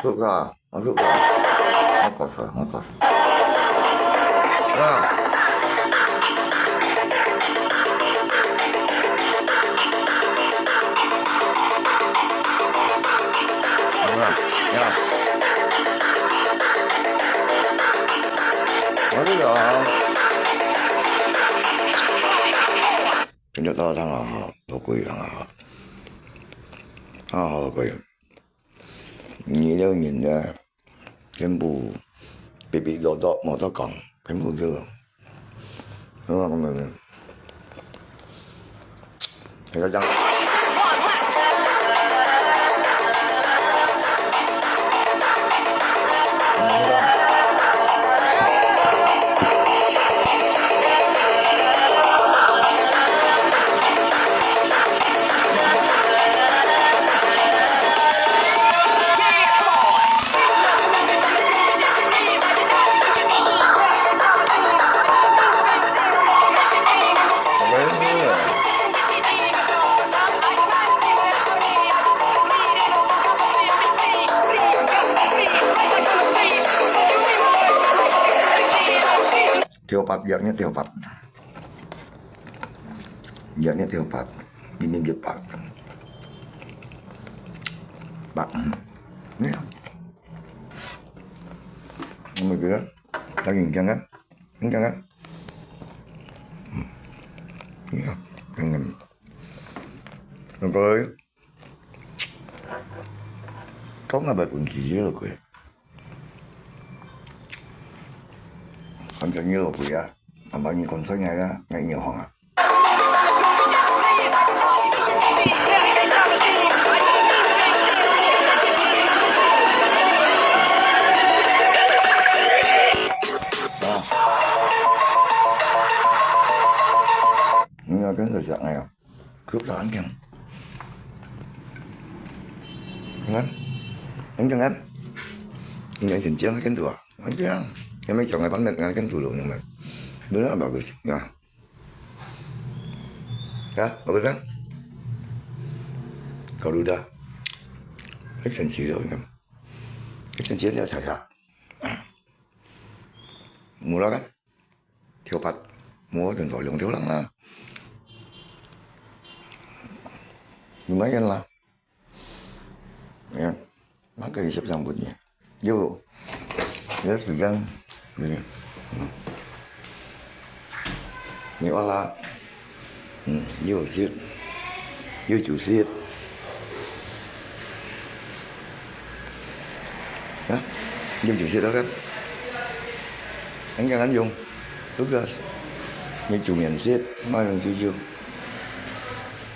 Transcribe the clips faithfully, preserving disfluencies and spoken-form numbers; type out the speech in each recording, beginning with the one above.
Suka, suka. Ngakasa, ngakasa. Ya. Ya, ya. Mari ya. Kena tahu tang ah, ha, pokoi tang ah. Ah, pokoi. Ni leo ni leo. 全部嗶嗶落落，無得講，全部都，係嘛，咁樣。係啊，這樣。跳拔，躍躍跳拔。躍躍跳拔，一年一百。拔，嗯。你看。你們覺得？還緊張啊？緊張啊？嗯。你看，緊張。OK。 講啊，毋會運氣，這个鬼。反正你落去啊，阿媽你講出來啊，𠊎有放啊。啊。你要跟着講，哎呀。 Group tak angkeng. Kan? Angkeng kan? Ini angkeng jeng kan tu ah. Angkeng. Yang mai jeng kan met kan tu lo yang mai. Bela bagus. Ya. Ya, bagus kan? Garuda. Angkeng jeng lo kan. Angkeng jeng dia saya. Murah kan? 跳拔，無，等到兩條人啦。Lumayan lah。哎呀，那個也是不想問你。有，有時間，嗯，嗯。你話啦，嗯，有食，有酒食。啊，有酒食了个。人家恁用。 Tugas. Ni cumin sit, mayong cucu.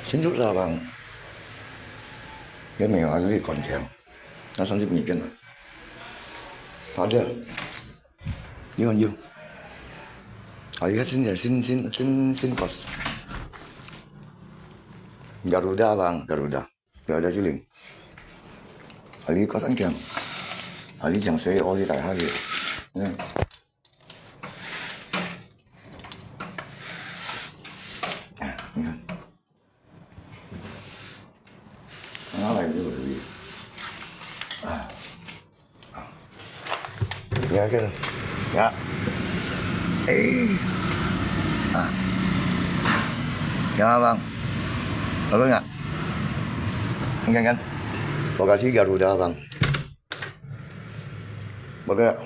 Sinsu sabang. Yan may mga lagi konti. Nasan si Miken? Ada. Yun, yun. Ay, sin, sin, sin, sin, sin kos. Garuda, bang, Garuda. Garuda siling. Ali kos angkeng. Ali jang se, oli tai hari. Ya. Ni看。拿來這個可以。啊。啊。你看這個。呀。哎。啊。Abang. Abang ya. Kan, kan. Lokasi Garuda, Abang. Baka.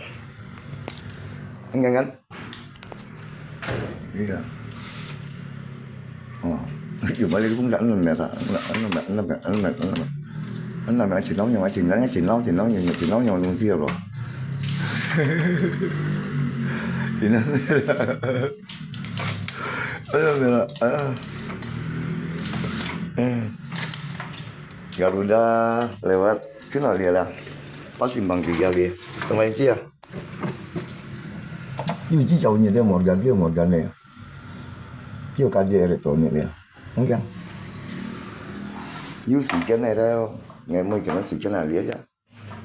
Kan, kan. Iya. Oh. Yo balik pun tak nampak tak. Nampak, nampak, nampak, nampak. Nampak, 錢燶肉，錢燶，錢燶，錢燶肉，錢燶肉東西了咯。錢燶肉。哎呀，沒了，哎呀。哎。Garuda lewat. Kenapa dia lah? Pasti bangkit dia. Teman dia. Yo，至少你都無間，你無間呢。就感覺有多年了，好像。有時間呢，了，你每天个時間啊，你呀，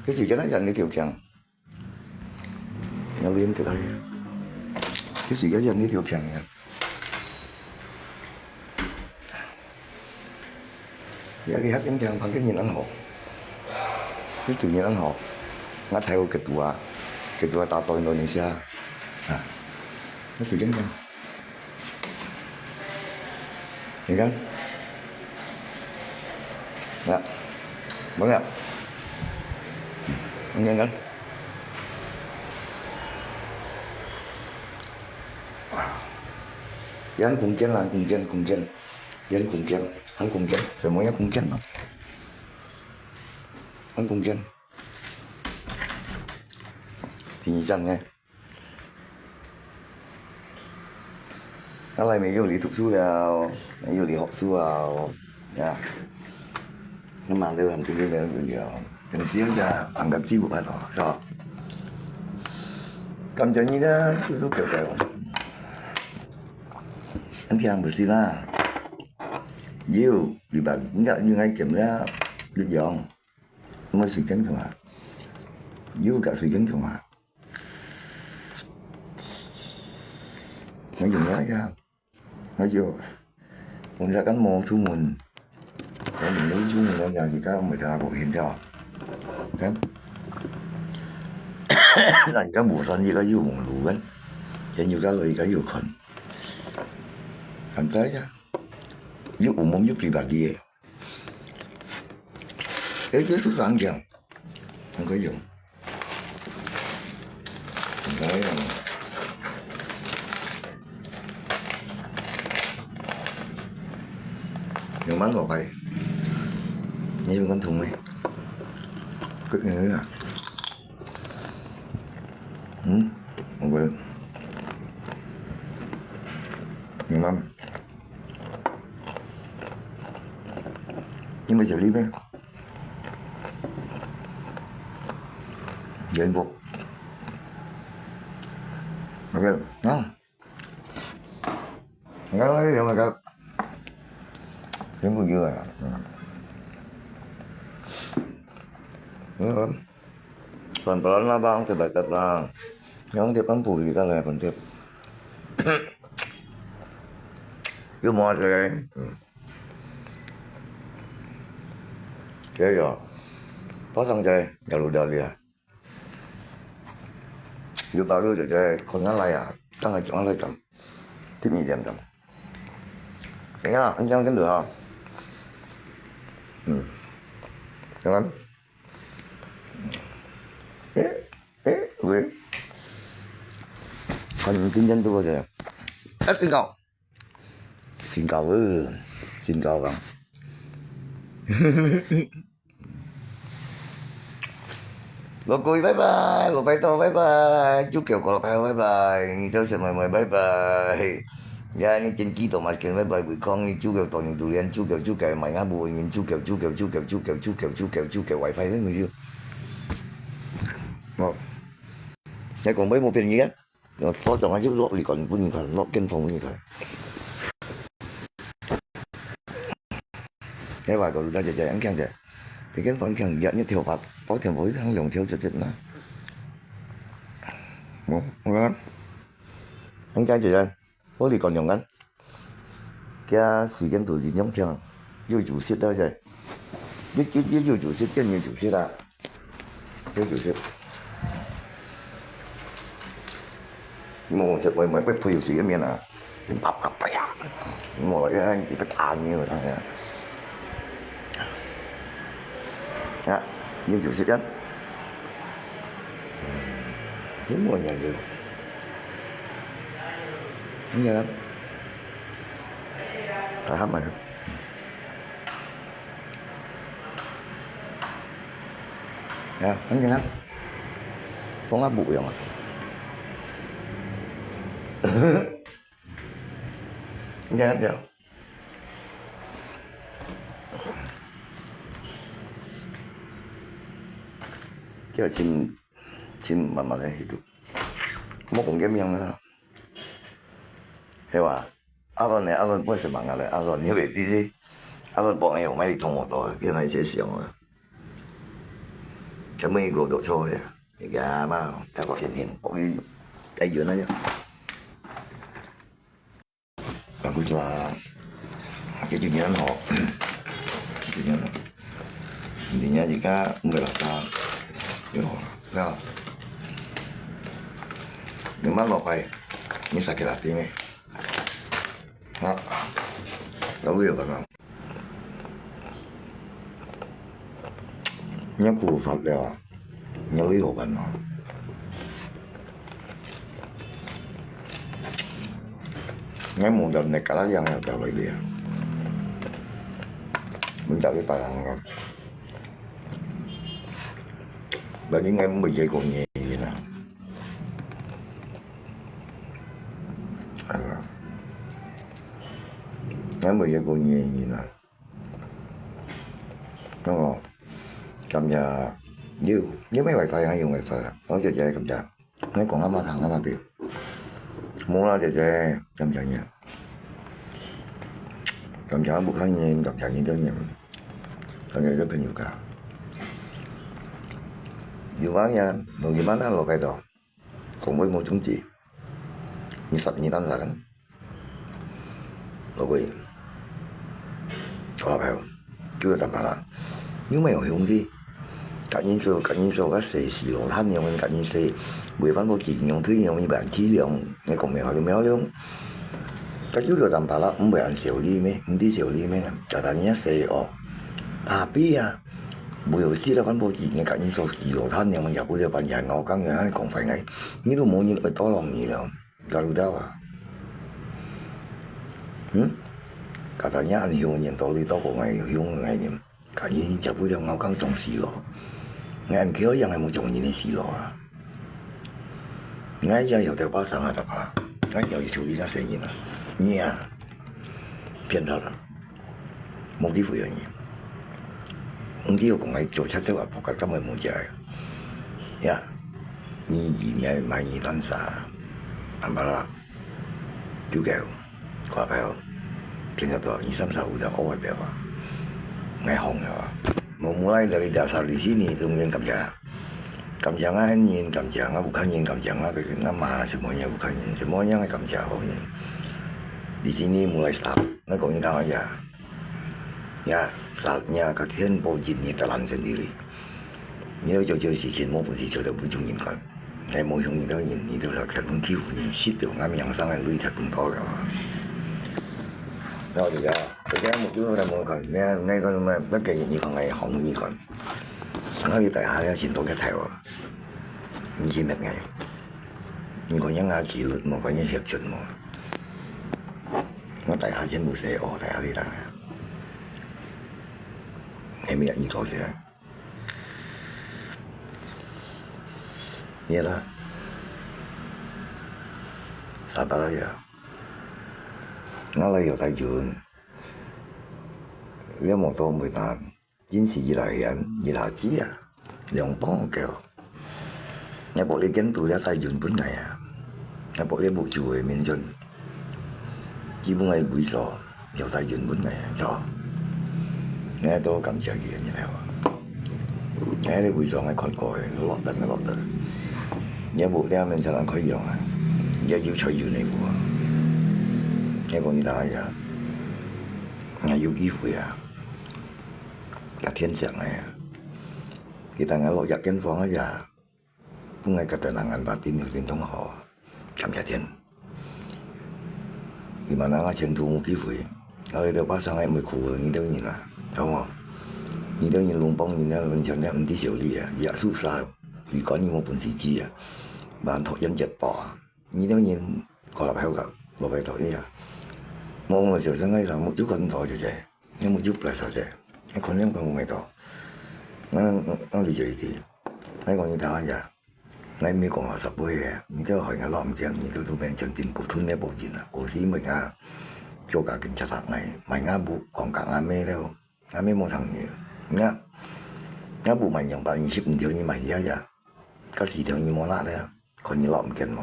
个時間啊，人你就強，要練个，个時間人你就強呀。 Ya, lihat yang tiang pangkit nginan ho. Itu nginan ho. Ngat hai ke dua. Kedua tato Indonesia. Nah. Itu kan. Ini kan. Ya. Banyak. Ini kan. Yang kungkian lah, kungkian, kungkian. Yang kungkian, yang kungkian. Semuanya kungkian lah. Yang kungkian. Ini kan, eh. 啊，來美又嚟讀書了，美又嚟學書啊，呀，那麼都很天天聊聊，可能是要加放个節目啊，是吧？感謝你呢，就是狗狗。很聽不是啦，有，你把人家另外一點啦，一樣，沒時間幹嘛？有个時間幹嘛？ Ngayon nga ya. Ngayon. Kung sa kan mo sumun. Kan mo sumun nga ya, kita mo ta ko hinda. Kan? Sa ka mo san ka yu mo lu kan. Yan yu ka lo ka yu kan. Kan ta ya. Yu umum yu pribadi. Eh, dia susah anjang. Ang kayo. Ang kayo. Yung man lo kay. Ngayon kan tumay. Kut ngayon ah. Hmm? Okay. Yung man. Yung may sarili. Yan po. Okay. Ah. Ang gagawin yung mga. Yan po yun. Yan po. Pelan-pelan lah bang, sebentar bang. Yang dia kan pulih kan lah yang penting. Yung mga saya. Hmm. Kaya, pasang saya, kalau dah lihat. Yung baru je, je, kau nak layan, jangan jangan layan. Tip ni diam diam. Ya, ini jangan kendur ha. Hmm. Jangan. Eh, eh, weh. Kan tinggal tu aja. Eh, tinggal. Tinggal, eh. Tinggal bang. 老鬼，拜拜，老白头，拜拜，九九哥，老白头，拜拜，你都是妹妹，拜拜。Ya, ini janji tu makin, bye bye, bye kong, ini juga Tony Durian, juga juga, mai ngabu, ini juga juga juga juga juga juga juga wifi ni mesti. Oh. Saya kong bai mau pergi kan? Yang so jangan juga lok likon pun kan, lok kentong ni kan. Saya wah kalau dah jadi angkang je. Bikin pangkang dia ni tiap pat, pau tiap boleh hang yang tiap jadi na. Mau, mau kan? Angkang je kan? 我嚟講用緊，佢時間都係用聽，有九十到啫，一一一有九十，變有九十啦，有九十。無食，我我不配有時間面啊，啪啪啪呀，我一个打你，我看看。啊，你就是这样。你我研究。你看，打他们。啊，你看，风啊不用啊。 你看，你看。叫亲，亲慢慢来去读。莫讲个名啊。系吧？阿伦呢？阿伦本身蛮个嘞，阿伦你袂知的。阿伦帮人有买通我多，变成一些想啊。 佢每个都错个，你个阿妈，大个天天，我去，哎，原来呀。Baguslah. Kaya yun yan ho. Kaya yun yan ho. Hindi niya jika mula sa, yo, na. Naman lo kay, ni sakit hati ni. Ha? Lalu yo ka na. 若苦發了啊，若累好辦啊。若無得，你家己養了掉落去啊。你到底白養啊？Bagi ngai mui jai ko ngi na. Ngai mui jai ko ngi na. 哦，感謝，有，有咩WiFi啊，用WiFi啊。哦，姐姐，感謝。你講阿媽聽，阿媽對。無啦，姐姐，感謝你。感謝不看人，感謝你的人，感謝這朋友家。有啊呀，有你媽那老該到。 講話無宗旨，你殺你單殺人。老鬼，好朋友，就有淡薄啦，又沒有兄弟。甲人手，甲人手，甲細細路，他娘人甲人細，袂翻過幾樣，退樣，一般體諒，你講咩話就咩話了。甲就有淡薄啦，毋會恁少理咩，毋知少理咩，甲單人細哦，tapi啊， 無有知道看無幾年，甲人手細路，他娘也不知道半夜熬更个，還講壞个，你都無人會tolong你了，搞不到啊。嗯？Katanya恁凶人，道理到講个凶个人，甲人也不知道熬更總死咯。𠊎恁巧樣个無總人个死咯啊。 𠊎也有條巴掌啊，大把，𠊎也有處理那生意啊。你啊，騙他了，無機會啊你。毋知有講來做賊頭啊，不敢敢會無家个。呀，你以前買你單啥，阿媽啦，就該。 Kuah peo, pindah to, ni sam sa udah awal peo ah. Ngai hong ya. Memulai dari dasar di sini, tungguin kamsia. Kamsia ngai hen yin, kamsia ngai bukan yin, kamsia ngai ke nama semuanya bukan yin. Semuanya ngai kamsia hong yin. Di sini mulai start. Ngai kong ni tang aja. Ya, saatnya kalian bau yin ni telan sendiri. 你要做這事情，無本事做到分眾人看。你無向人到人，你都係結婚欺負人，蝕掉𠊎命生个鐳忒分到了啊！然後就講，大家目珠都無看，你看，你看什麼，那個你看，𠊎紅你看，那你大下要行動个態度，你去滅𠊎，你看人家紀律無，看人協作無，我大下全部寫哦，大下你當啊，你明你做些。 Iyalah. Sabar aja. Ngalai yo tayun. Liya motor mui tan. Jin si jila hian, jila jia. Liang pong keo. Ngai bok liya ken tu liya tayun pun ngai ya. Ngai bok liya buk ju e min jun. Ji pun ngai bui so. 有大運本个，就。𠊎都感謝佢个，你知無？𠊎个位所𠊎看過个，落得落得。也無兩面才能可以用啊，也有才有呢無啊。𠊎講你大呀，𠊎有機會啊，甲天降个呀，佢等𠊎落一間房个呀。 本來个等人安排定有定當好，感謝天。你嘛，𠊎前途無機會，𠊎這條巴掌還毋會苦啊，你兜人啊，知無？你兜人攏幫人啊，完全了毋知小理啊，耶穌殺，你管你無本事知啊，蠻討厭一把啊！你兜人，過來陪我，落來討厭啊！我講了小聲，𠊎上目睭看到就係，你目睭白煞啫，你看了看無味道，𠊎𠊎理解一點，𠊎講你聽下呀。 𠊎毋係講話十倍个，你兜害𠊎老毋見，你兜都變成真普通个保人啊！過時毋係𠊎做家境欠打𠊎，賣𠊎屋，講甲𠊎姆了，𠊎姆無聽你，𠊎𠊎屋賣兩百二十五條你賣呀呀，甲四條你無拿了，看你老毋見無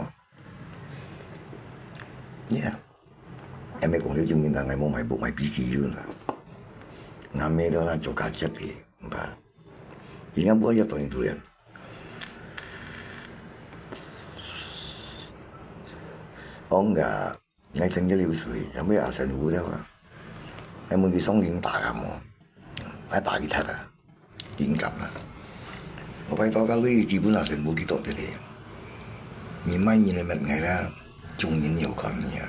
？Yeah，𠊎毋係講這種人啊，𠊎無賣屋賣B G U啦，𠊎姆了啦做家政个，毋怕。 人家不要當然多人。講个，𠊎聽个流水，也要阿神父了啊。𠊎問佢送零打个無？𠊎打佢忒啊，敏感啊。我拜託个鐳基本阿神父幾多个咧？你賣人个物件啦， 眾人要看你啊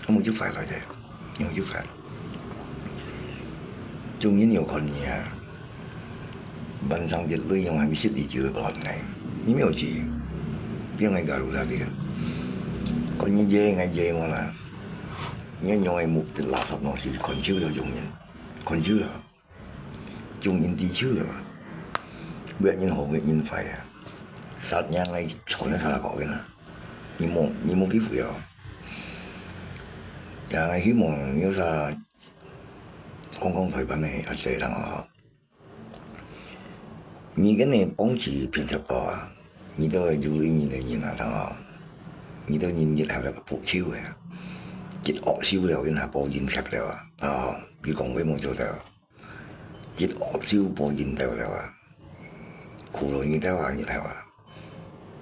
！𠊎目睭壞來咧，目睭壞。眾人要看你啊！萬丈一鐳用還係十二九个不論个，你沒有錢，別人家路啦的。看你耶，𠊎耶我啦。你用个目的垃圾東西，看手了眾人，看手了。 眾人知手了，別人好，別人壞啊！殺人來傳个卡拉搞个啦，你無你無機會哦！也希望你有啥講講台灣个阿姐人哦，你跟你幫助偏忒多啊！你都有理人个人啊，當哦，你都人一下來補救个啊，一惡修了，人下報應忒了啊！啊，你講話無做到。 一惡修報應到了啊，苦了你兜啊，你兜啊。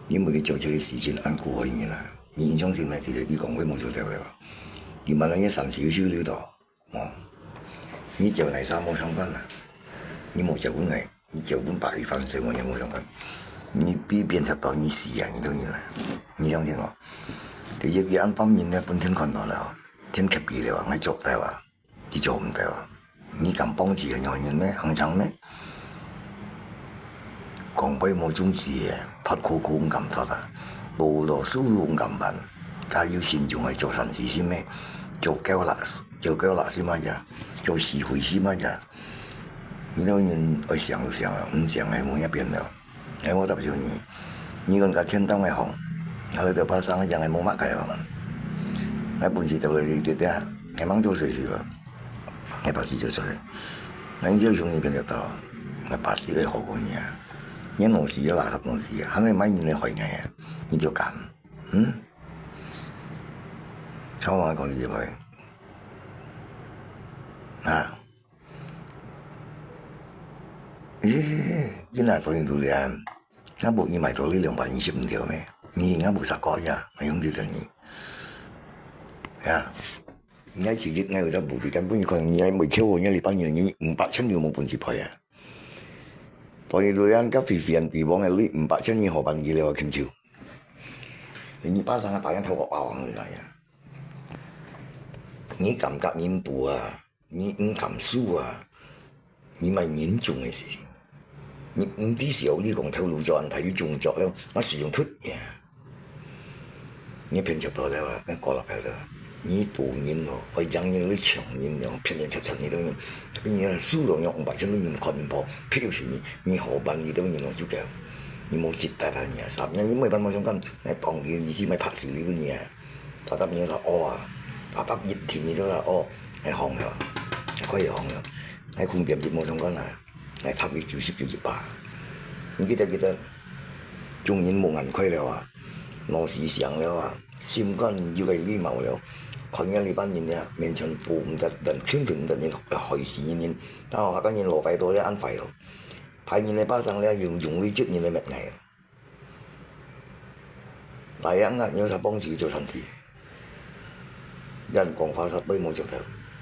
你每日做這个事情，恁苦害人啊！你相信咩？其實你講話無做到了啊。你問人家三十歲了到，哦，你叫哪儕無相干啊？你無結婚个，你結婚百一番生活也無相干。你比別人多你死啊，你都人啊！你相信我。第一，佢恁方面呢，分天看到了啊，天給佢了啊，愛做到啊。 佢做毋到啊！你敢幫自个女人咩？行長咩？講話無宗旨个，拍苦苦毋敢發啊，無路輸路毋敢辦，加有信眾愛做善事心咩？做狗垃，做狗垃圾嘛呀，做死灰心嘛呀！你兜人愛想就想啊，毋想个無一變了。 𠊎無答應你，你講个天當个風，𠊎來到巴生个樣个無麼个風。𠊎本事到了你跌跌，𠊎吂做衰事啊，𠊎把事做出來。𠊎就向你變得到，𠊎把事會好過你啊。你老死要垃圾東西啊，還會買人來害𠊎啊，你就敢？嗯？像我講你就會。啊？ 咦，你哪做你榴蓮？𠊎無你買到你兩百二十五條咩？你𠊎無殺過呀，𠊎用你等你。呀，你愛其實𠊎有隻無底，根本你看你還未扣我，你禮拜二你五百千你無本事賠啊！到你榴蓮甲肥肥人地方个你五百千你好辦佢了，肯求。你巴生个打人頭殼包王你知呀？你感覺人多啊？ 你毋敢輸啊！你買人種个事，你毋知小你講頭路做安排，有種作了，那使用突呀！你騙著到了啊，該過落來了。你賭人咯，愛贏人你搶人咯，騙騙騙騙你都人，你輸了用五百千你用看破，騙死你，你好辦你都人咯就該，你無值得啊你啊！三年你沒辦法相干，來當佢意思，來拍死你你啊！ 打打你个哦啊，打打一天你都哦，愛放了，愛可以放了，愛空點一無相干啊，愛插佢九十九一百。你記得記得，眾人目眼開了啊，腦屎想了啊，心肝有个禮貌了，看見你班人呀，面前不毋得人，肯定毋得人害死人，但係下个人老擺多了安排了，排人个巴掌了，用用力捽人个物愛。 大人啊，你有啥幫助就善事。人講話煞對無石頭，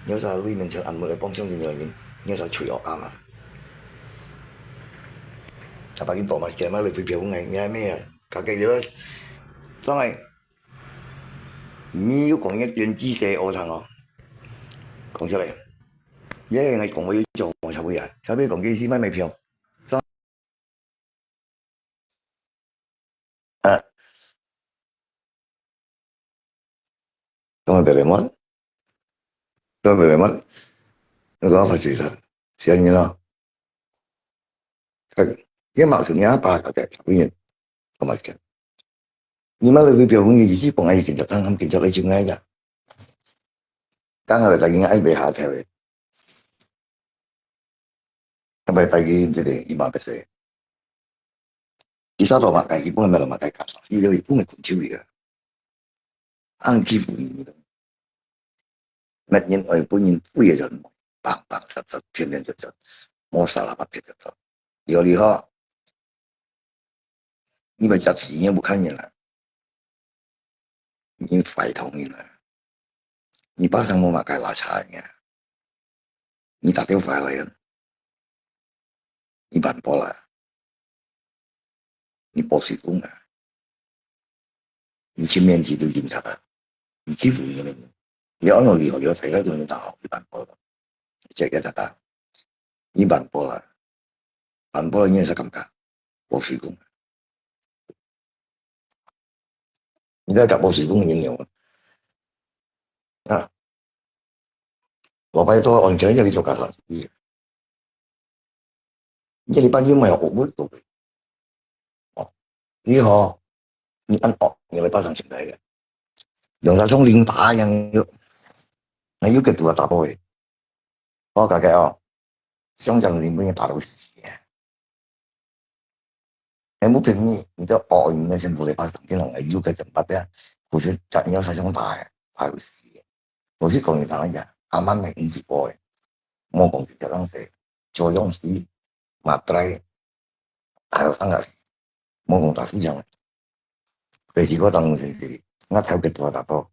你有啥對面前暗暝來幫上人个人，你有啥罪惡感啊？啊，把你多嘛，今日來飛票个，你係咩啊？大家有上來。你又講一點知識學堂哦，講出來，你還講我有做我才會啊，才會講這些買賣票。啊，講到別人麼？講到別人麼？那個發生了，先人了。 佢，佢嘛係你阿爸个，个，个，个，个，个，你嘛來為表明你意思講，哎，警察當，警察來尋𠊎呀。剛好大家愛買下頭个，愛買大家這個一萬八千。其他都嘛，佢本來嘛，佢家屬，佢就本來困手个。 恁欺負人，乜人愛分人飛个人，棒棒殺殺，騙騙殺殺，無啥啦，騙騙殺殺。有理吼，你們家己也不看人啦，你壞同人啦，你巴上無嘛該拉差人啊，你打電話來啊，你辦報啦，你報水工啊。 你全面去對警察啊，你欺負人个，你按怎你學了才个人打好一般个，這个大家，一般个啦，般个你也是感覺，無水工，你在搞無水工个人了啊，啊，老白都安全要去做干啥？ 這禮拜你莫學毋著。哦，你吼，你恁惡，你來巴上前來个。用得像零八一樣，又，那又个拄啊打到个。我大概哦，想想你們打到死啊。哎，我騙你，你都惡，你那些無禮拜上天上來又个等八百，可是咱要啥想打个，打到死个。 老實講，你聽人講，阿媽个一直播个，莫講佢這樣子，做樣子，嘛，對，還有三個字，莫講大思想个。第四個當然是，我頭殼拄啊打到，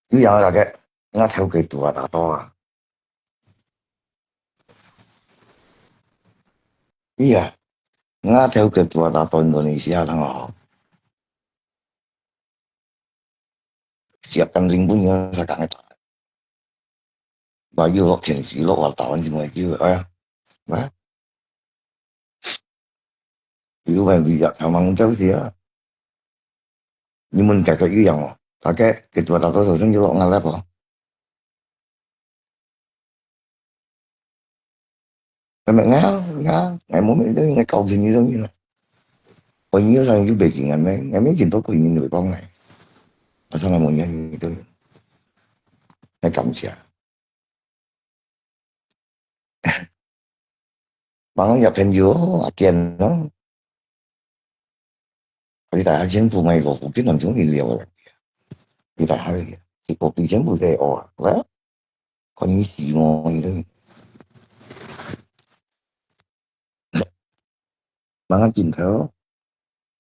有影个，我頭殼拄啊打到啊。哎呀，我頭殼拄啊打到Indonesia，聽好。 Siapkan rimbun yang sekarang itu. Bayu lok tensi lok wartawan semua itu, eh, nah. Itu kan bijak sama ngucap sih ya. Ni mun kata itu yang, pakai ketua tato sosok itu lok ngalap oh. 係咪？𠊎，𠊎，𠊎無咩東西，𠊎教訓你東西啦。我你有啥就別緊，𠊎咩，𠊎咩見到佢，你就會講𠊎。我從來無你你東西，𠊎感謝。 Mangnya朋友阿健咯，佢大家全部買過，附近人中意了。佢大家一個比全部在學啊，喂，看你死麼？你都，Mangnya鏡頭，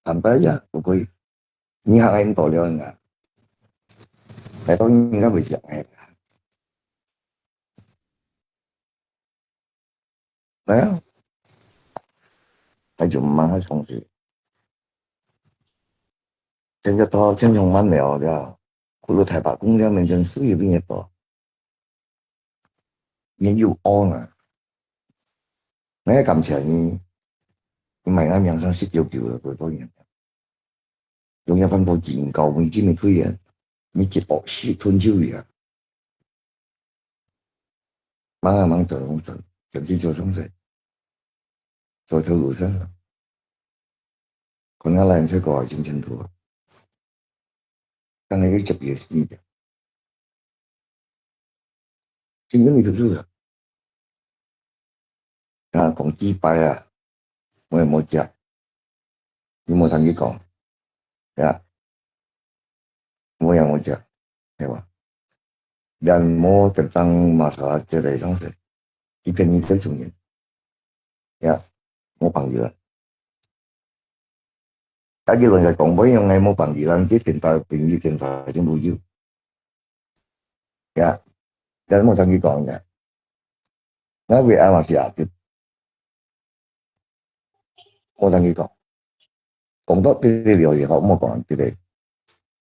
坦白呀，不會，你還愛多了啊？來到應該會想哎。 哎呀，那就蠻好上去。現在到天上蠻了的，去到台北公園面前水邊一到，也有屙呢。那也感謝你，你買那名上十九九了，多多年。 中央反腐警告，你今日推演，你一惡死吞手里啊。Mangnya，mangnya做，做，做事做上事，做頭路上，看下來，這個真前途啊。當然要特別心的。 真正你讀書啊？啊，講幾擺啊，我也無接。你無聽佢講，呀，我也無接，係吧？人無得當masalah接待上事，一片一片重要。呀，我朋友啊。 Kaki lon sa kong boy yung ngai mo panggilan ti pinta pingi pinta yung buyu. Ya, dan mo tangi kong ya. Nga wi ama si atit. Mo tangi kong. Kong to ti ti liu ye ho mo kong ti ti.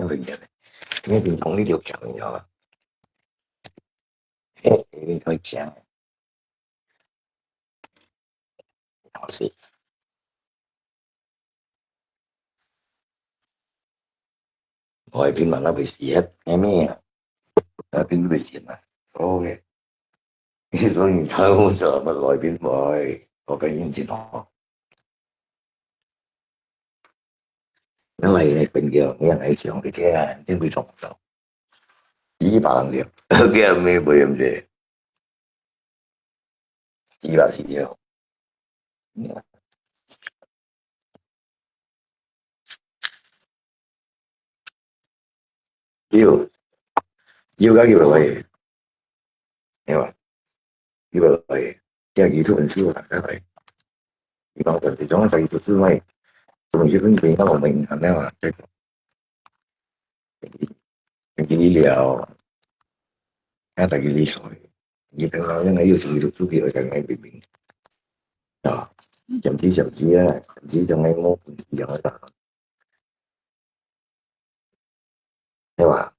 因為平常，因為平常你就強，你知道嗎？嘿，你太強。好勢。外賓嘛，那會死啊，哎咩啊？外賓會死啊。OK。你說你財務怎麼來賓來？我跟你講哦。 那來个朋友，你也來講，你看，你會中招。一百人了，OK，沒，沒問題。一百是了。有，有个有个，對吧？有个，這个YouTube很適合大家來。你幫我，你幫我在YouTube之外，怎麼去分别让我们看到啊？这个，你聊，那大家理解。你等下，那个有什么YouTube去，我讲给你明。啊，讲起讲起啊，讲起讲起我本事啊，对吧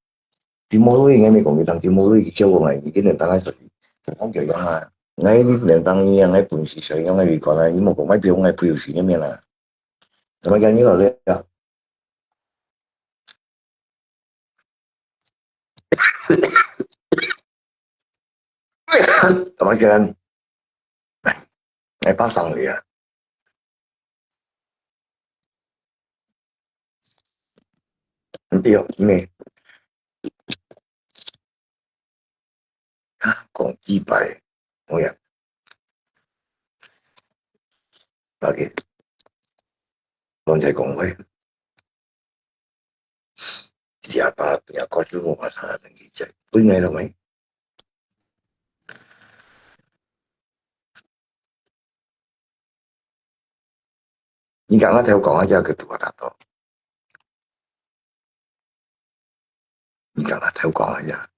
？Timur應該沒講佢當Timur佢叫我買，佢跟人當然係，就講佢樣啊，𠊎呢人當然啊，𠊎本事所以講𠊎會講啊，佢無講𠊎不用𠊎不有錢个面啦。怎麼講你老咧啊？怎麼講？哎，哎，巴上了啊。對哦，因為啊，講幾擺，我也，OK，剛才講話，下巴也告訴我，他能理解，不應該了沒？ 你講啊，頭講啊，這个拄啊達到。你講啊，頭講啊，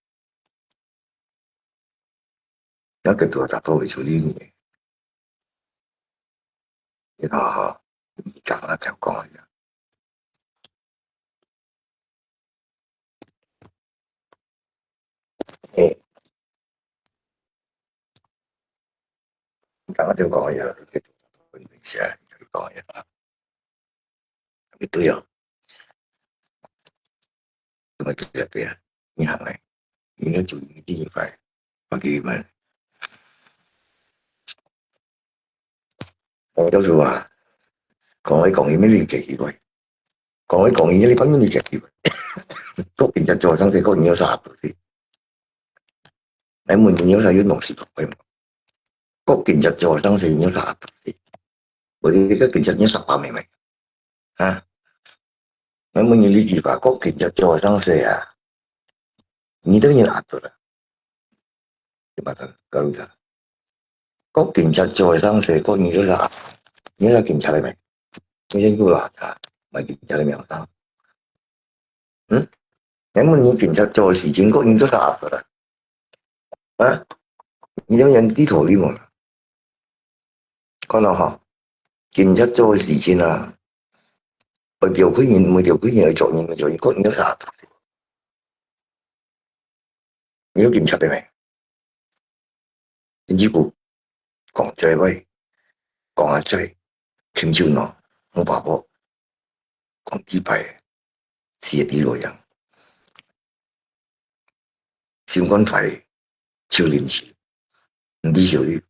這，這个拄啊達到會處理你。你看哈，你講啊，頭講啊，這。 欸，你剛剛就講呀，你講呀，你對哦。怎麼對啊？對啊，你行來，你應該注意另一塊，放給你們。我告訴啊，講來講去，沒人解決。 講來講去，你發現你自己，國警察做生事，國人有啥做事？來問你有啥有東西講？國警察做生事，你有啥做事？我這個警察你啥把妹妹？啊？來問你，你句話，國警察做生事啊？你都有啥做了？對吧？搞搞搞。 國警察做个生事，國人做啥？你係警察个咩？你先講啦，啊，毋係警察个名聲。嗯？你問你警察做个事情，國人做啥个啦？啊？你有人低頭你無？看到吼，警察做个事情啊，會表開人，毋會表開人，會做人，毋會做人，國人做啥？你有警察个咩？ 你這句講嘴話，講啊嘴，啉酒喏，無把握，講幾擺，是會知路樣。心肝壞，就啉酒，毋知酒力。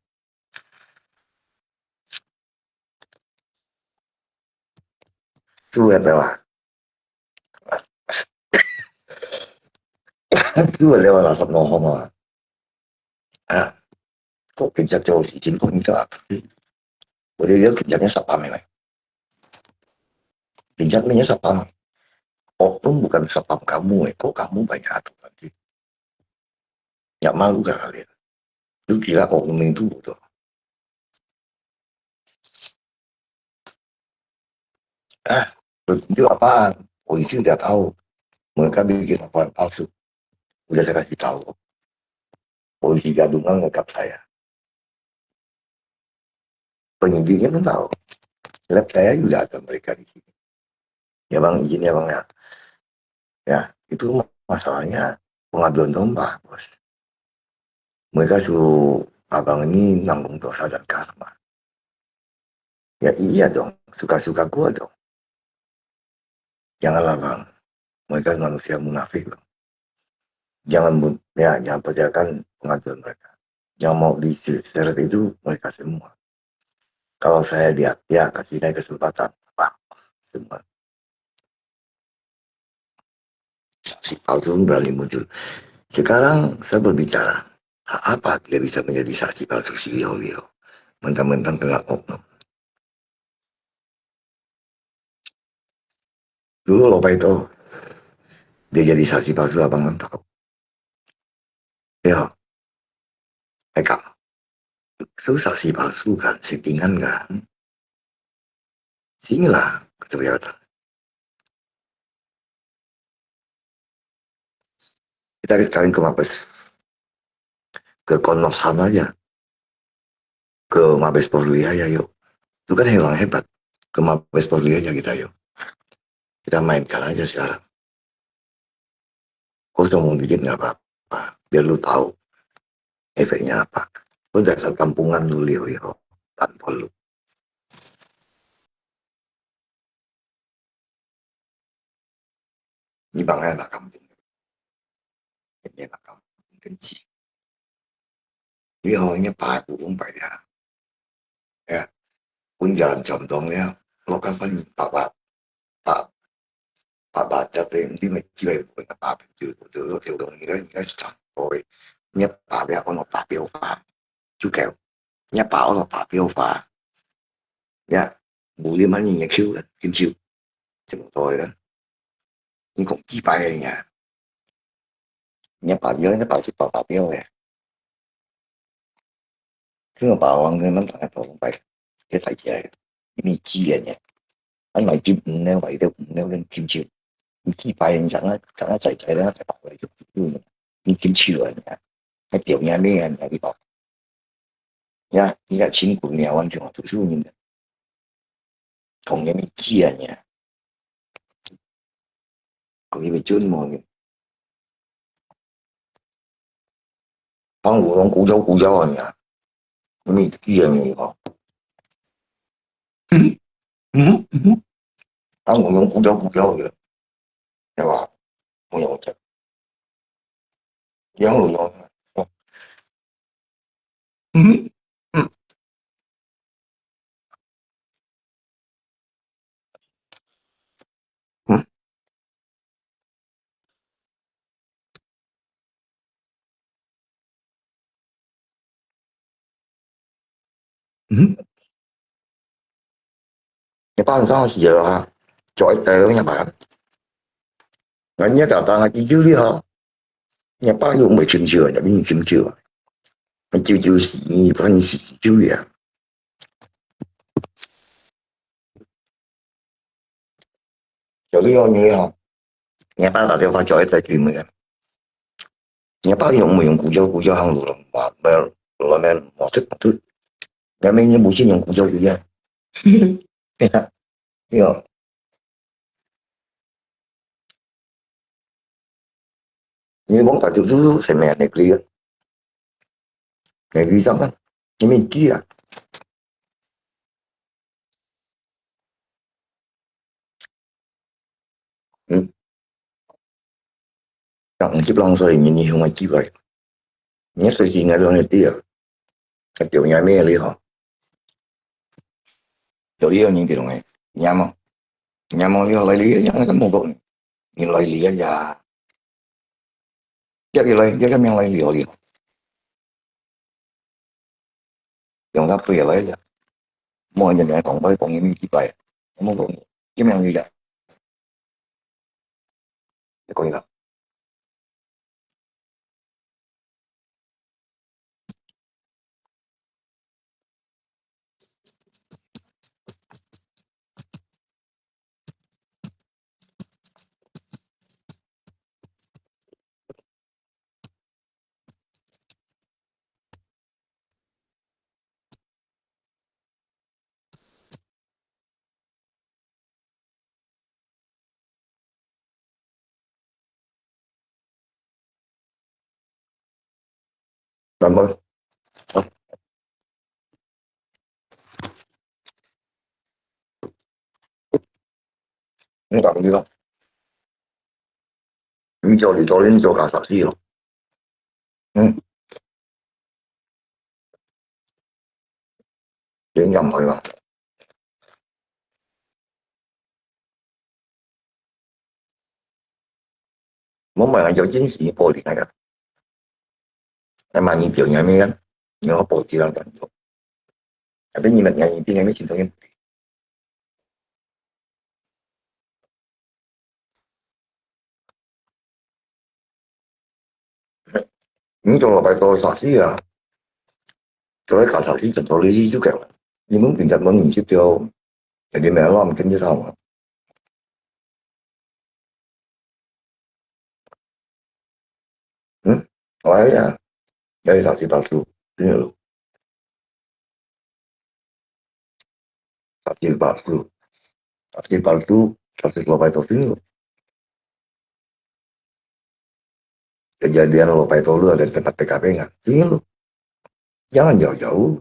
豬个對吧？豬个了垃圾弄好嘛？啊，國警察做事情，國人做啊，我哋有警察个十八名咧，警察咩十八名？哦，都毋敢十八，敢無个，國敢無辦法做啊？也馬路个咧，有其他國民都無做。 啊，就阿爸，我以前就偷，我隔壁个阿爸偷食，我就開始偷。我以前就弄个夾菜啊。本人就也没偷，夾菜啊，有啦，在mereka di sini。也忘，已经也忘了。Ya, itu masalahnya pengadilan domba, Bos. Mereka suruh abang ini nanggung dosa dan karma. Ya, iya dong, suka-suka gua dong. Janganlah, Bang. Mereka manusia munafik, Bang. Jangan mu-, ya, jangan percayakan pengaduan mereka. Yang mau diseret itu mereka semua. Kalau saya lihat, ya, kasih saya kesempatan, Bang. Semua. Saksi palsu berani muncul. Sekarang saya berbicara, apa dia bisa menjadi saksi palsu si Leo-Leo? Mentang-mentang kena oknum. Dulu Leo Pai Toh, dia jadi saksi palsu, abang kan tahu. Ya, Eka, itu saksi palsu kan, settingan kan? Sinilah, kata dia kata. Kita sekarang ke Mabes, ke Komnas HAM aja, ke Mabes Polri aja yuk. Itu kan orang hebat. Ke Mabes Polri aja kita yuk. Kita mainkan aja sekarang. Kosong dikit nggak apa-apa. Biar lu tahu efeknya apa. Lu dasar kampungan lu, Leo-Leo. Tanpa lu. Ini bang anak kampung. Ini anak kampung kencing. Ini orang punya pakai burung pakai dia. Ya, pun jalan condong ya. Lo kan pan papa, pa, papa tapi ini mesti baik bukan apa apa tu. Tu tu tu orang ini kan, ini kan sedang boy. Ini apa dia orang tak dia apa. Juga. Ini apa orang tak dia apa. Ya, boleh mana ni kau kan, kau. Cuma tahu kan. Ini kong 几百个人啊。 Nya pa yeu, nya pa si pa pa yeu ya. Keng pa wang keng nang tang to pai. Ke tai jai. Ini ji ya nya. An mai ji ne, wai de ne len kim ji. Ni ji pa yan jang a, jang a zai zai le, zai pa wai ju ju ne. Ni kim ji wa nya. Hai piao nya me ya nya di ba. Ya, ni ka chin ku nya wan jong tu su ni. Kong ye mi ji ya nya. Kong ye mi jun mo ni. Pang wu long ku yau ku yau a nya. Mi ji ya ni ko. Hmm? Hmm? Hmm? Pang wu long ku yau ku yau ya. Ya ba? Mo yau cha. Yang lu yau. Hmm? Hmm? Hmm. Hmm. Nya pa sang si ya ha. Choi tai lo nya pa. Ngan nya ta ta ngan ji ju li ha. Nya pa yeu mei chim chiu, nya bi chim chiu. Ngan jiu jiu si, ni pa ni si jiu ya. Choi li ho ni ho. Nya pa ta de fa choi tai ji mei. Nya pa yeu mei yong ku yau ku yau hang lu lo ma bel lo men mo tut tut. Nya mei ni bu chin yong ku yau ku yau. Ya. Yo. Ni bong ka ju ju se me ne kli. Ne kli sama. Ni mi ji ya. Hmm. Yang jip lang sai ni ni hung ai ji bai. Ni sai si ngai dong ni ti ya. Ka jiu nya me li ho. Jiu li ni ti dong ai. Nya mo. Nya mo li lai li yang ka mo ko. Ni lai li ya. Jiu li lai, jiu ka meng lai li ho li. Yang ta pui lai ya. Mo ni ni kong bai kong ni mi ji bai. Mo ko. Jiu meng li ya. Ko ni ta. 等等，啊，你讲你咯，你叫你昨天就搞啥事了？嗯，人家没了。我买了有惊喜玻璃那个，那么你表演没人，你要保持那感觉，那边你们眼睛边那边请导演。你做老板做啥事啊？做个搞啥事，做做利益就够了。你们平常没认识掉，肯定没有让我们跟得上啊。嗯，哎呀，要啥事保守，真的。啥事保守，啥事保守，啥事老板做真的。Kejadian lo pai tolu ada tempat T K P nggak? Ini lo. Jangan jauh-jauh.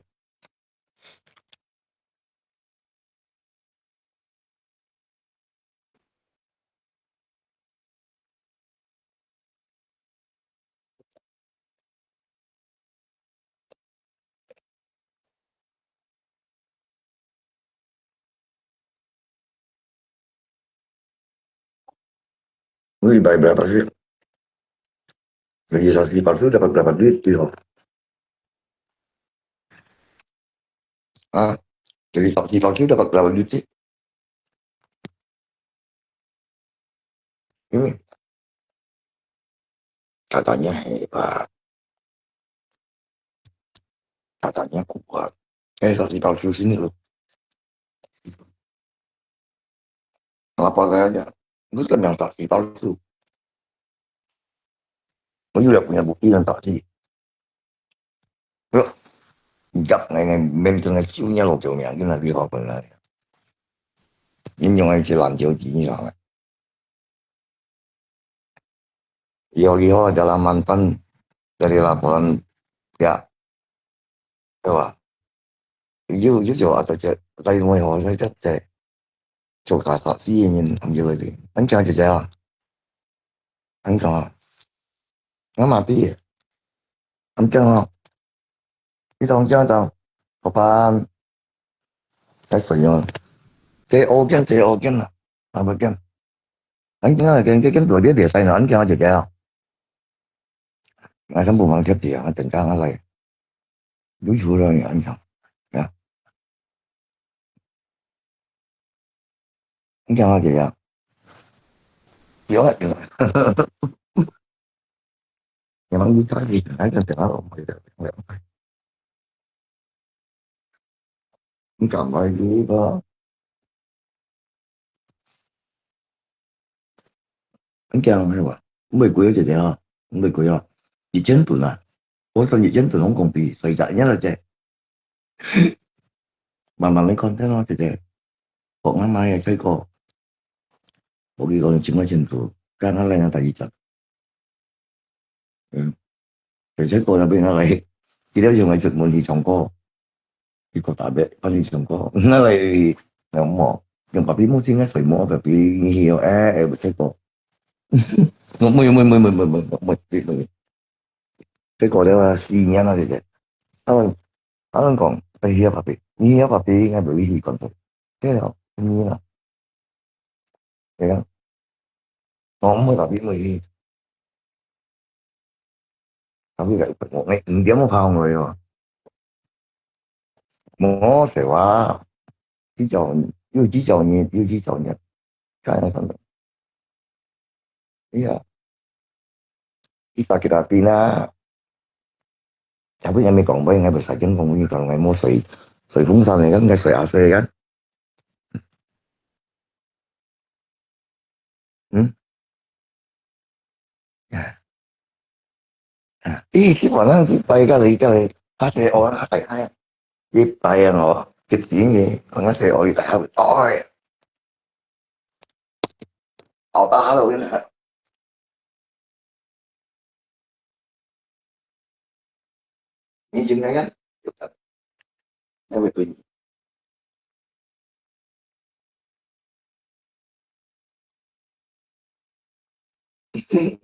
Ini bayar berapa sih? Jadi saksi palsu dapat berapa duit gitu? Ah, jadi saksi palsu dapat berapa duit sih? Hmm. Katanya hebat. Katanya kuat. Eh, saksi palsu sini loh. Apa kayaknya? Itu kan yang saksi palsu. Itu udah punya bukti yang saksi. Loh, jak ngai ngai menteng ngai siunya lo kau yang kena lihat apa ngai. Ini yang ngai jalan jauh gini lah. Iyo iyo dalam mantan dari laporan ya. Tahu ah? Iyo iyo jauh atau cek, tapi mau yang saya cek. Coba tak sih ini ambil lagi. Ancang aja saya. Ancang ah. Nggak mati ya. Ancang ah. Ito ancang tau. Kapan? Cái soi yon. Cái ô kian, cái ô kian ah. Apa kian? Ancang ah, kian kian kian dua dia dia sai na. Ancang aja saya. Ngai kan bumang tiap dia, ngai tengkang ngai lai. Dulu sudah ni ancang. Ya. Ancang aja ya. Yo, memang bisa sih, ancang tengah orang boleh tak. Ni kan baik juga. 你驚係無？毋會貴啊，姐姐啊，毋會貴啊，一千噸啊，我算一千噸攏講比，所以就恁樣了姐。慢慢來看看咯，姐姐。學阿媽个菜果，無佢講你千塊錢做，干那來那第二隻。 嗯，而且過那邊那來，佢兜用來出門去唱歌，去各大別，反正唱歌，那來，那麼，用爸比目鏡啊，水摸爸比，你曉，哎，哎，這個，我沒有，沒有，沒有，沒有，沒有，沒有，沒有，這個的話，四年了，姐姐，他們，他們講，哎，曉爸比，你曉爸比，應該不會去講說，對了，你啦。 係啊，我毋會特別會去，特別个，我，你五點我拍紅來哦。無，係話，製造，又製造業，又製造業，看那種的。哎呀，你打給他聽啊。 Tapi kami kong boy ngai besajeng kong boy kong ngai mo soi, soi fungsan kan, ngai soi A C kan. Hmm? Ya. Ah, ih, si panang si pai ka lei ka lei. Ka se o na kai kai. Si pai ang o. Kit sing ni, ang se o i ta ha. Oi. Au ta ha lo ni. 你进来看，有看，那会对你。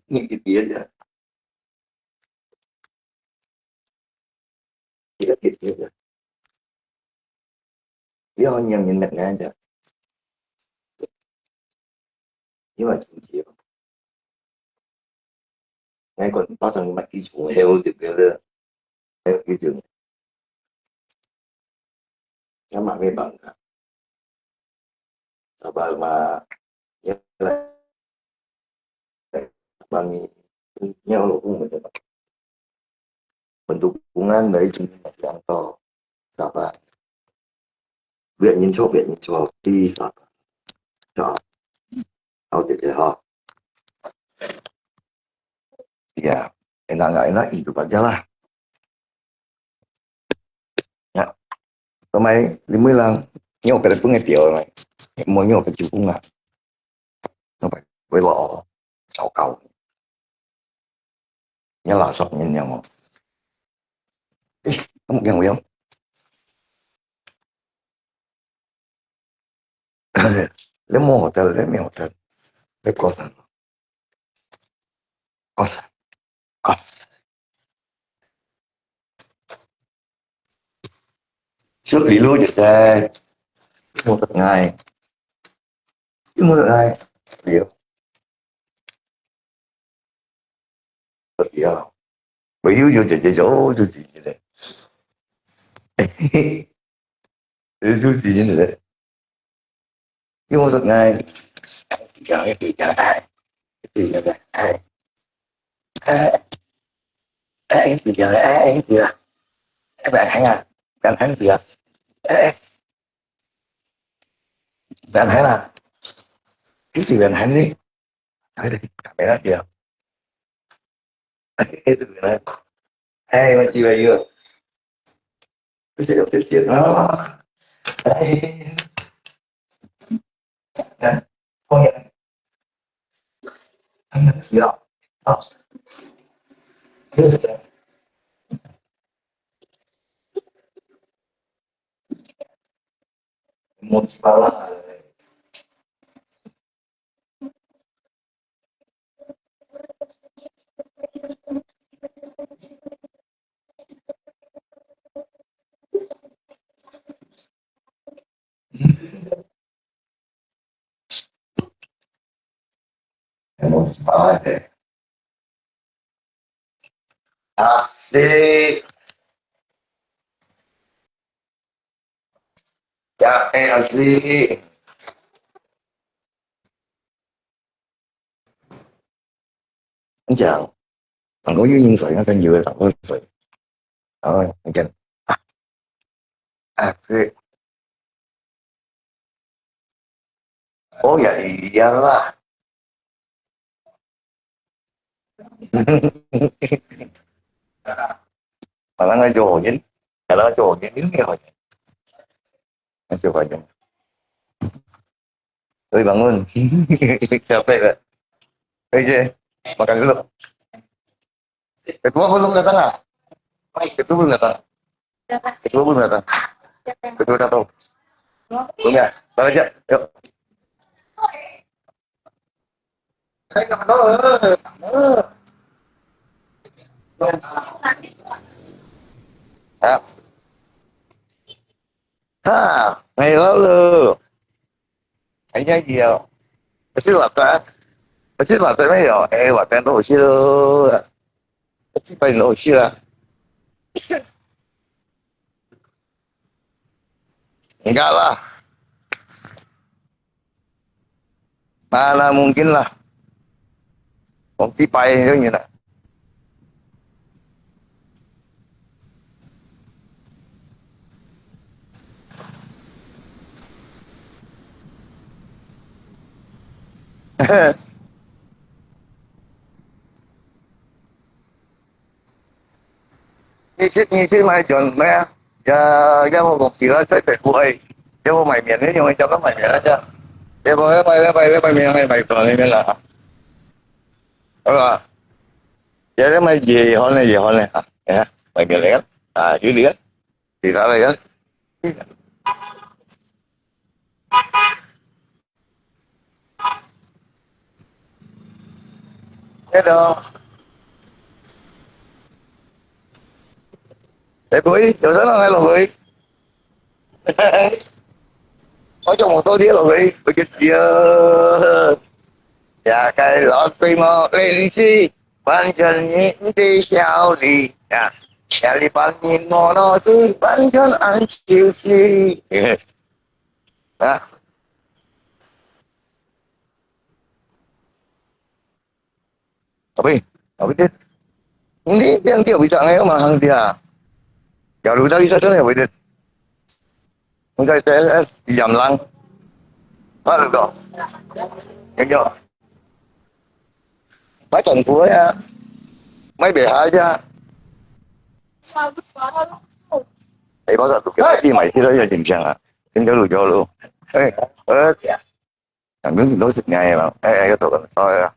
你给跌下，你给跌下，不要让人冷眼下，因为今天，那个巴掌你买一重，还有这个，还有一重。 Yang mak memang ka. Sabar mak. Ya lah. Abang ni, ni aku pun macam. Pendukungan dari sini masih antau. Sabar. Biar nyin cok, biar nyin cok. Di sabar. Ya. Au, 姐姐哈。Ya, enak nggak enak itu aja lah. Ya. Tao mai, limai lang, nyo ka pun ngai piao mai. Mo nyo ka ju pun ngai. Napa? Wei wa o. Sao kau. Nya la sok nyen nyang o. Eh, kamu yang wei. Le mo hotel, le mi hotel. Le kosan. Kosan. Kosan. Sốt đi lúa vậy ta. Mua thật ngày. Chứ mua thật ngày. Điều. Thật điều. Bởi vì dù chạy chạy chỗ, dù gì vậy lẽ. Dù gì vậy lẽ. Chứ mua thật ngày. Giờ cái gì giờ ai. Cái gì giờ ai. Ai. Ai, cái gì giờ ai. Cái gì giờ. Các bạn thấy à? Bạn thấy gì ạ? Ê, bạn thấy là cái gì bạn thấy đi? Thấy đi, cảm thấy đó kìa. Ê, tụi này. Ê, mà chị bà vừa. Cái gì cái chuyện đó. Ê. Nè, con gì? Anh là chị đó. Ờ. Một chị bà là Así. Ya, eh, así. Anh chào. Bạn có yêu Yên Xoài, nó tên gì vậy? Bạn có Xoài. Ờ, anh chào. À, à, cái Oh, ya iyalah. Malah ngaco angin. Kalau ngaco angin, ini ngaco angin. Ngaco angin. Oi, bangun. Capek, Kak. Oke, makan dulu. Ketua belum datang, ah? Ketua belum datang. Ketua belum datang. Ketua datang. Belum ya? Balik aja. Yuk. Ha. Ha, ngày đó lơ. Anh nhớ gì không? Cái xí hoạt động. Cái xí hoạt động mấy rồi. Ê, hoạt động đâu xí lơ. Cái xí bay đâu xí lơ. Enggak lah. Mana mungkin lah. Wong tipai itu ni nak. Nyisit, nyisit mai jual mai ah. Ya, ya mau kong sila saya tak buai. Ya mau mai mian ni, yang macam mai mian aja. Ya mau mai, mai, mai, mai mian, mai, mai tuan ni lah. Apa? Ya, ya mai ye hon ni, ye hon ni. Ah, ya, mai mian ni kan. 啊，有理啊，其他个啊。Hello。哎，喂，有人来了喂？我做摩托车了喂，我就觉得，呀，该老水么，哎，你是完全你你的效率啊，呀，你把你摩托车完全按休息。啊。Tapi, tapi dia, ini yang dia bisa ngai mah hang dia. Ya lu tadi saya sana boleh. Mungkin saya S yang lang. Apa tu? Yang yo. Mai tuan pun ya. Mai behar aja. Eh, pasal tu kita ni mai kita yang jimpiang ah. Tinggal lu jauh lu. Eh, eh. Yang tu tu sebenarnya lah. Eh, eh, kata kan. Oh ya.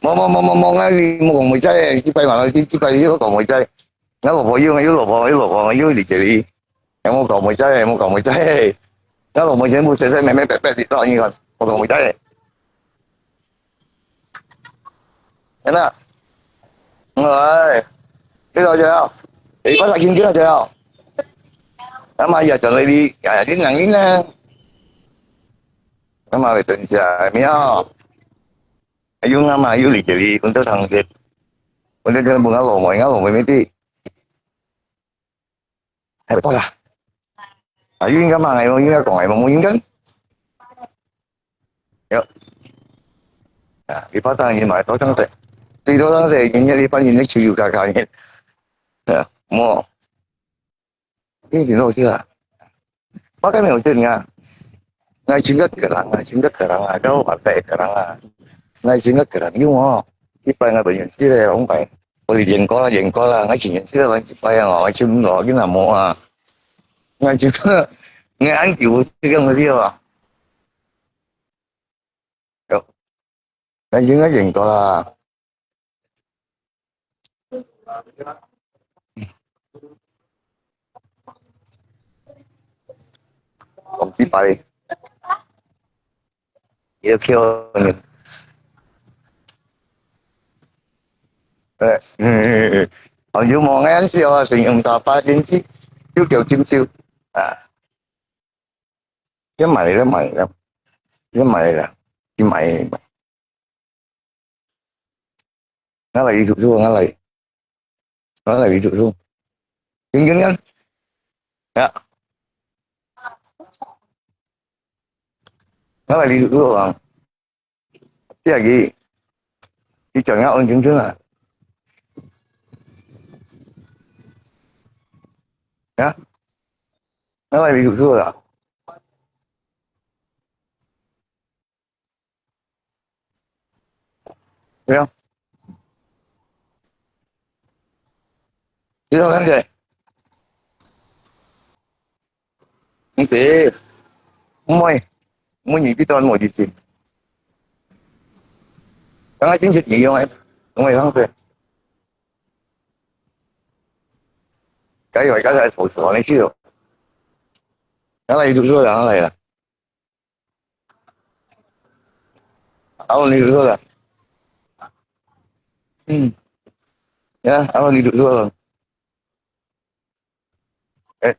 Mau mau mau mau mau ngai mau kong mai cai. Kita mai lah, kita mai kita kong mai cai. Ngai lo boyu ngai lo boyu lo boyu di jadi. Yang mau kong mai cai, mau kong mai cai. Ngai lo mai cai, mau cai cai mai mai pet pet di tao ni kan. Mau kong mai cai. Enak. Ngai. Kita aja ya. Eh, pasal gini aja ya. Nama ya jalan di, ya di nang ini. Nama betul aja, miau. Ayu nama ayu di jadi untuk sangkit. Untuk jangan bunga lomo, bunga lomo mesti. Hai, apa lah? Ayu ingat mana? Ayu ingat kong, ayu ingat. Yo. Ya, di pasar ni mai tau sang se. Di tau sang se, ini di pan ini ciu kaka ni. Ya, mo. Ini di tau sih lah. Pakai ni udah ni ah. Ngai cinta kerang, ngai cinta kerang ah. Kau pakai kerang ah. Ngai cinta kerang, yung oh. Ipai ngai banyak sih leh, orang pai. 我是演歌啦，演歌啦，我以前識得玩一擺啊，我唱歌，你若無啊，我唱歌，我安久這樣个了啊。有，我應該演歌啦。講幾擺，你要叫你。誒，嗯，嗯，嗯，哦，有無眼笑啊？成用大把電視，就叫金秀啊。要買了，要買了，要買了，要買了。 拿來你讀書，拿來，拿來你讀書，緊緊緊，呀，拿來你讀書啊！第二个，你講要安靜靜啊！呀，拿來你讀書啊！ 對啊。你做咩个？毋係，毋會，毋會，你必當無意思。剛剛進去你用誒，用誒上去。該有該在手指頭那去了。剛才你讀書了，剛才了。 Ako ni dulu lah. Hmm. Ya, ako ni dulu. Eh.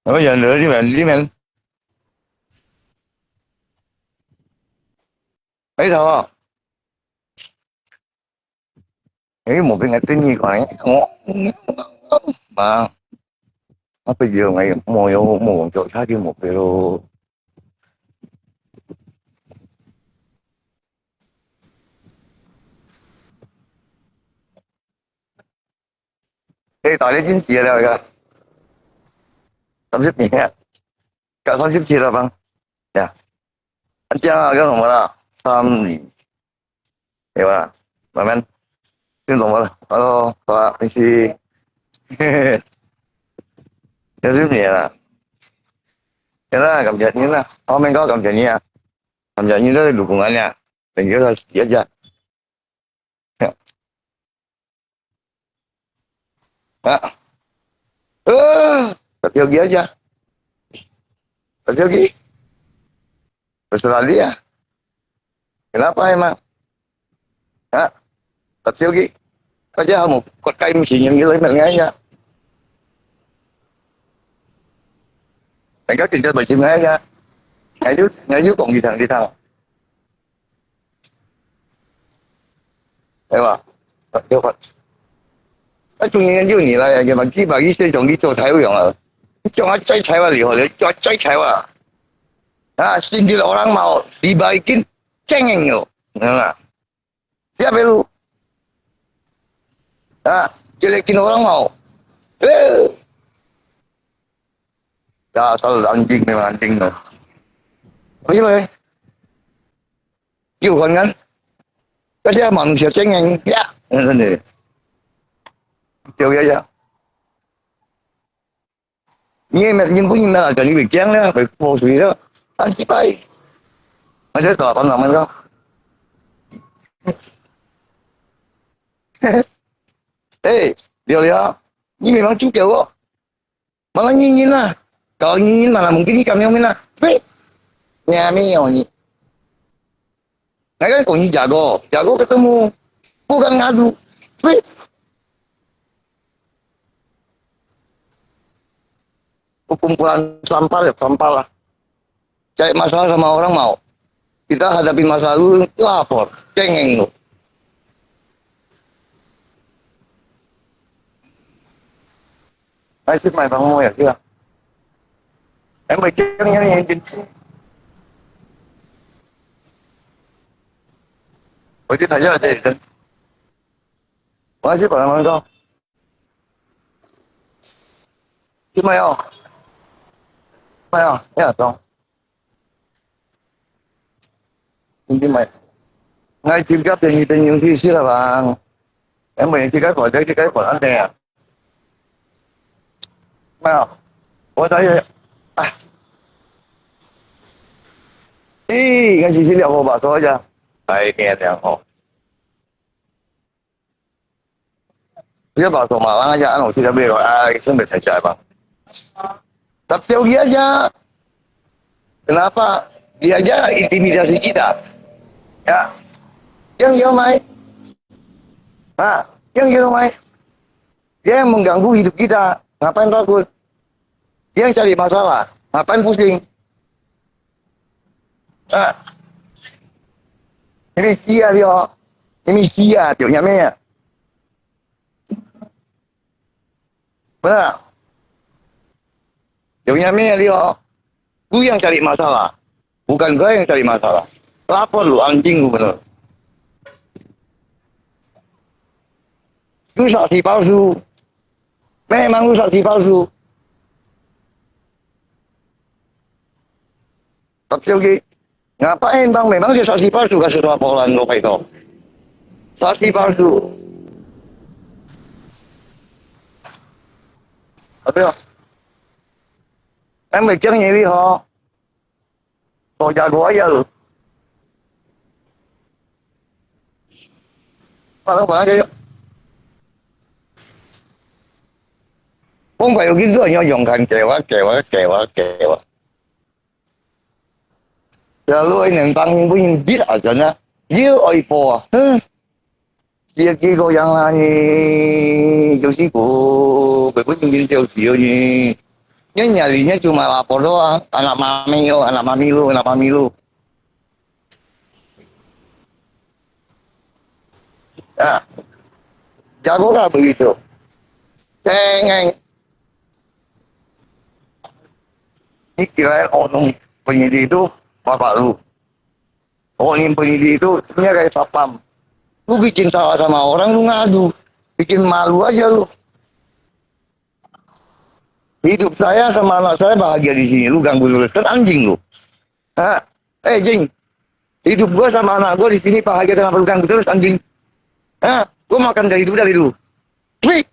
Ako yan, dulu di man, di man. Ay, tama. Ê, một bên ngay tên gì khỏi. Ủa? Mà. Nó bây giờ ngay mua vô, mua một chỗ khác chứ một bên luôn. Ê, tại đây chính trị là kìa. Tâm xếp nhẹ. Cả tâm xếp gì là bằng. Dạ. Anh Trang à, cái hồng mà là. Tâm gì? Hiểu à? Mà men. Tin tưởng mà. Alo, tòa, anh si. Nhớ xếp nhẹ là. Nhớ là cảm nhận như là. Hôm anh có cảm nhận như là. Cảm nhận như là đủ cùng anh nha. 等一下，等一下。啊，呃，十條幾啊？十條幾？Australia？Kenapa emang？啊，十條幾？大家好，國家毋信任，你來問𠊎呀。人家真正毋信𠊎呀。𠊎就，𠊎就講你聽，你聽。 係吧？啊，有法。啊，中央就你來啊，你嘛，你嘛，你先從你做台灣啊，你叫我在台灣就好了，叫我在台灣啊。啊，新的orang mau dibagiin cengeng yo，知道嗎？Siapa itu？啊，jelekin orang mau。Eh. Dasar anjing memang anjing tu. Bagaimana? Yuk kan kan? Kata manusia cengeng, ya, yang sana. Jauh ya ya. Ni ni pun ni nak jadi bikin lah, baik bos dia. Anti pai. Ada tak apa nama kau? Eh, dia dia. Ni memang cukup kok. Malah ngingin lah. Kalau ngingin malah mungkin ikan yang mina. Weh. Nyami yang ni. Ngai kan kau ni jago. Jago ketemu. Bukan ngadu. Weh. Perkumpulan sampah ya, sampah lah. Cari masalah sama orang mau. Kita hadapi masalah dulu, lapor. Cengeng tu. Ai, sip mai bang mo ya, sila. Em, bai keng yang yang jin. Bai di thaya de. Bai sip bai mang kau. Sip mai oh. Mai oh, ya dong. Hindi mai. Ngai chim kap teng teng yung sisi lah bang. Em bai chim kap ko, chim kap ko, ante ya. Mai oh. Bai thaya. Ah. Ih, ngai sisi liao ko ba so ya. Ai, ni yang oh. Dia baso malang aja, anu, sila beli, ah, sembel saja bang. Tapi dia aja. Kenapa? Dia aja intimidasi kita. Ya. Yang dia mai. Ha, yang dia mai. Dia yang mengganggu hidup kita. Ngapain takut? Dia yang cari masalah. Ngapain pusing? Ah. Ini sia dia. Ini sia dia punya meh. Benar. Dia punya meh dia. Lu yang cari masalah. Bukan kau yang cari masalah. Lapor lu, anjing lu benar. Lu saksi palsu. Memang lu saksi palsu. Tapi okey. Ngapain bang memang dia saksi palsu kasi laporan ko pa itu? Saksi palsu. Tapi ya. Em bai keng yang ini ho. Ko jago aja lu. Parang parang aja yuk. Kong bai yuk gitu aja yang kan kewa kewa kewa kewa. Lalu ini tang pun bit aja na. Dia oi po. Huh? Dia kiko yang lah ni, jauh siko, bai pun tinggal jauh sio ni. Ni nyari ni cuma lapor doang, anak mami lo, anak mami lo, anak mami lo. Ya. Jago lah begitu. Cengeng. Ni kira orang penyidik itu bapak lu. Orang yang penyidik itu punya kayak satpam. Lu bikin salah sama orang, lu ngadu. Bikin malu aja lu. Hidup saya sama anak saya bahagia di sini, lu ganggu terus. Kan anjing lu. Ha? Eh, Jing. Hidup gua sama anak gua di sini bahagia, kenapa lu ganggu terus, anjing? Ha? Gua makan dari dulu, dari dulu. Wih!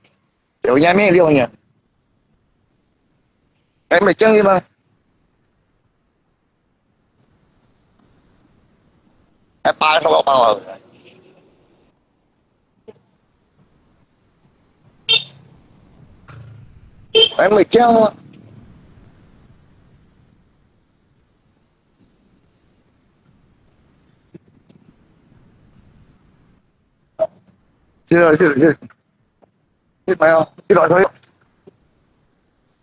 Liaunya meh, liaunya. Em bai keng ni bang. 还扒什么扒啊？哎，没讲啊。这个，这个，这个，这个，这个，这个，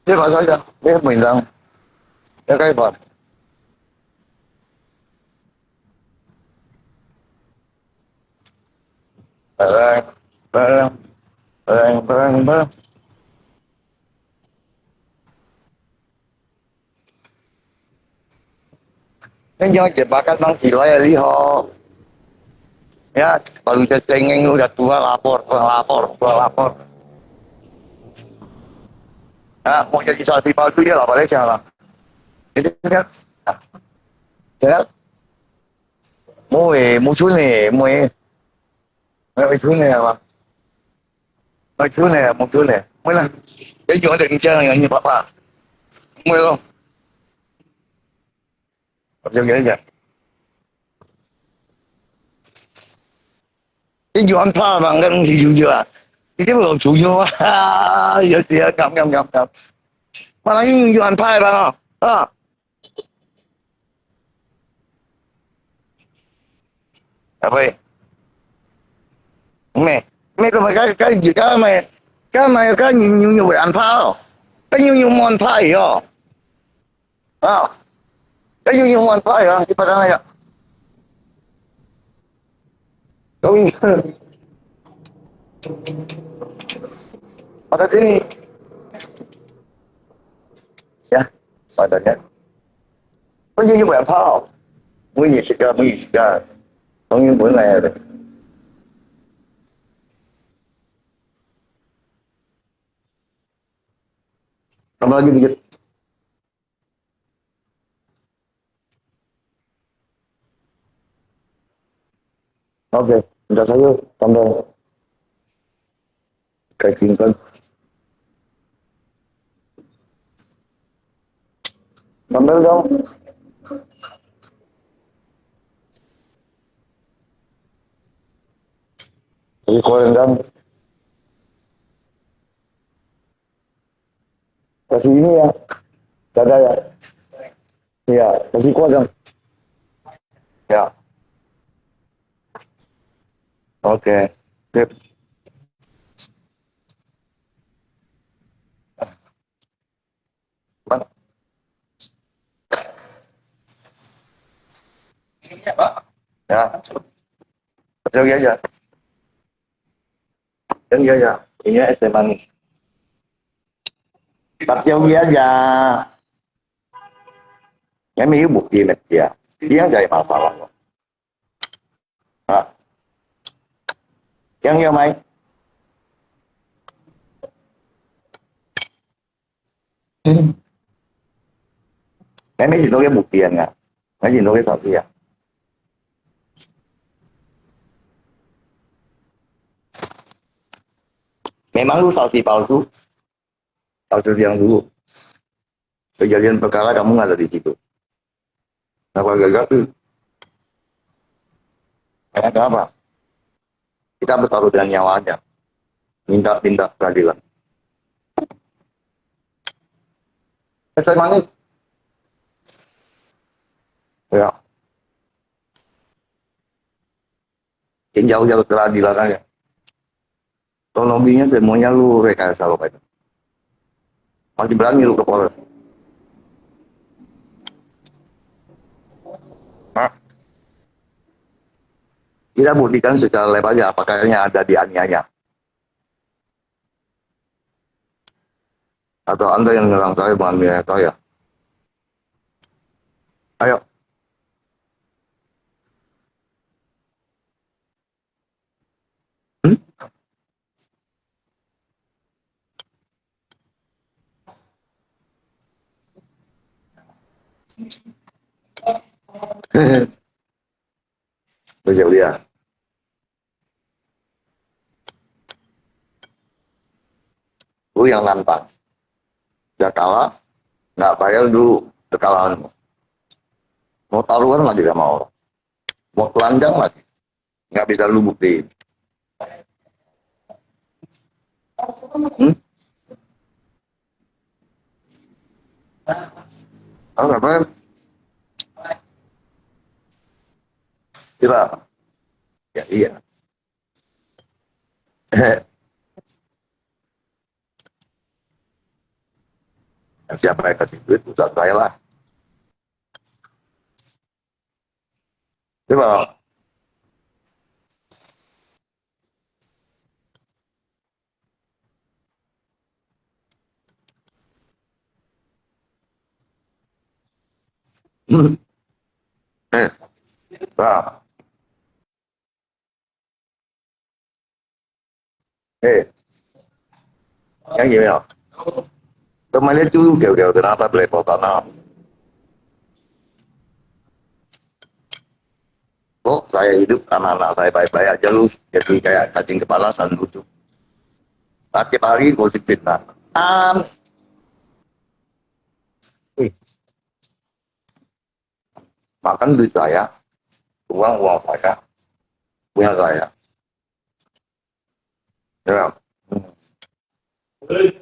这个，这个，没有，没有，没有，没有。Ini jangan jebakan mang silai ali ho. Ya, baru saya cengeng udah tua lapor, tua lapor, tua lapor. Ha, mau jadi saksi palsu dia lah, balik sana. Jadi kan, ya. Mau eh, mau cun eh, mau eh. Mau cun eh apa? Mau cun eh, mau cun eh. Mau lah. Jadi jangan ada bincang dengan ni papa. Mau lo. Macam ni aja. Ini jual apa bang kan si jujur ah. Ini belum jujur ah. Ya dia ngam ngam ngam ngam. Mana ini jual apa bang ah? Ah. Apa? Mẹ, mẹ có phải cái cái gì cái mày cái mày cái nhiều nhiều nhiều bị ăn phao, cái nhiều nhiều món phao rồi. Ah, cái nhiều nhiều món phao rồi, thì phải làm gì? Kau ini. Pada sini. Ya, padanya. Kau ini buat apa? Bunyi segar, bunyi segar. Kau ini pun lah ya. Tambah lagi dikit. Okey, minta saya tambah kacangkan. Tambah dong. Kasih kuah rendang. Kasih ini ya. Dada ya. Ya, kasih kuah dong. Ya. Okey. Sip. Mana? Ya. Betul ya, ya. Yang ya, ya. Ini es teh manis. Tapi yang ya, ya. Yang ini bukti ya. Dia jadi masalah. Ha. Yang ya mai. Yang ini tu ke bukti ya. Yang ini tu ke saksi ya. Memang lu saksi palsu. Palsu yang dulu. Kejadian perkara kamu ada di situ. Kenapa gagal tu? Karena kenapa? Kita bertaruh dengan nyawa aja. Minta, minta keadilan. Es teh manis. Ya. Yang jauh-jauh keadilan aja. Tolong belinya semuanya lu rekayasa lo itu. Masih berani lu ke Polres. Hah? Kita buktikan secara live aja apakah ini ada dianiaya. Atau Anda yang menyerang saya, menganiaya saya. Ayo. Hmm? Betul dia. Lu yang nantang. Dia kalah, nggak bayar dulu kekalahanmu. Mau taruhan lagi sama orang. lanjang lagi. Nggak bisa lubuk di. Hmm? Apa, apa? Coba. Ya, iya. Siapa yang kasih duit, urusan saya lah. Coba. Eh, nah. Eh, yang ini ya. Teman itu kau-kau kenapa beli botan ah? Kok saya hidup, anak-anak saya baik-baik aja lu, jadi kayak cacing kepala selalu lucu. Nah, tiap hari gosip fitnah. Am, eh, makan duit saya, uang-uang saya, punya saya. Ya. Hmm.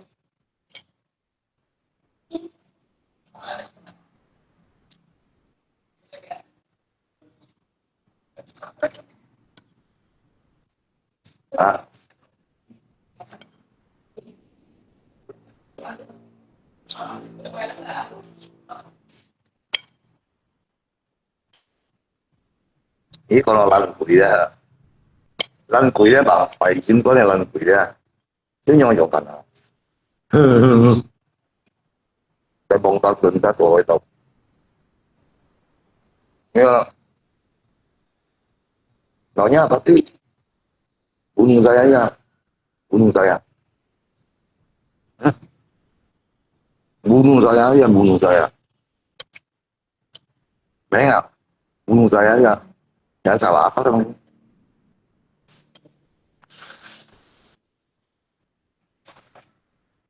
Ah. Ih, kalau lan kuih dah. Lan kuih dah, bang, pai jin kau ni lan kuih dah. Ini yang yokan ah. Terbongkar tuntas kau itu. Ya. Maunya apa sih? Bunuh saya ya. Bunuh saya. Hah? Bunuh saya ya, bunuh saya. Banyak. Bunuh saya ya. Ya salah apa teman?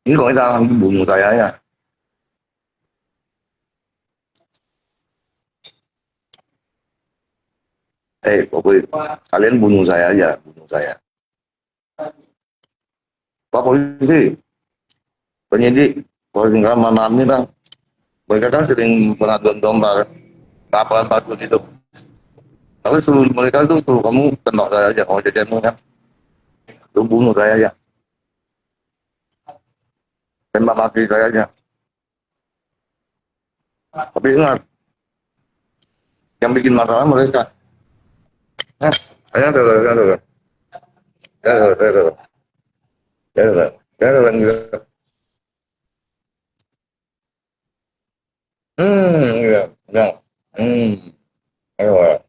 Ini kau itu bunuh saya ya. Eh, kau boleh. Kalian bunuh saya aja, bunuh saya. Pak polisi, penyidik, polisi Kalimantan ini, Bang. Mereka kan sering pengaduan domba, kan? Laporan patut itu. Tapi suruh mereka itu, suruh kamu tembak saya aja, kalau jadi anu kan. Suruh bunuh saya aja. Tembak mati saya aja. Tapi ingat, yang bikin masalah mereka. Hah? Ayo, tuh, tuh, tuh, tuh. Ya, tuh, tuh, tuh. Ya, tuh, tuh. Ya, tuh, tuh. Hmm, iya, iya. Hmm. Ayo.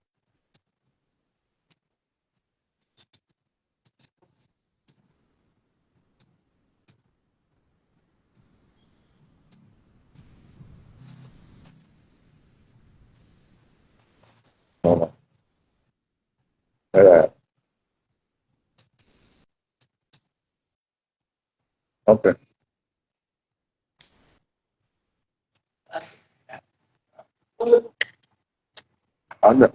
Oke. Ada.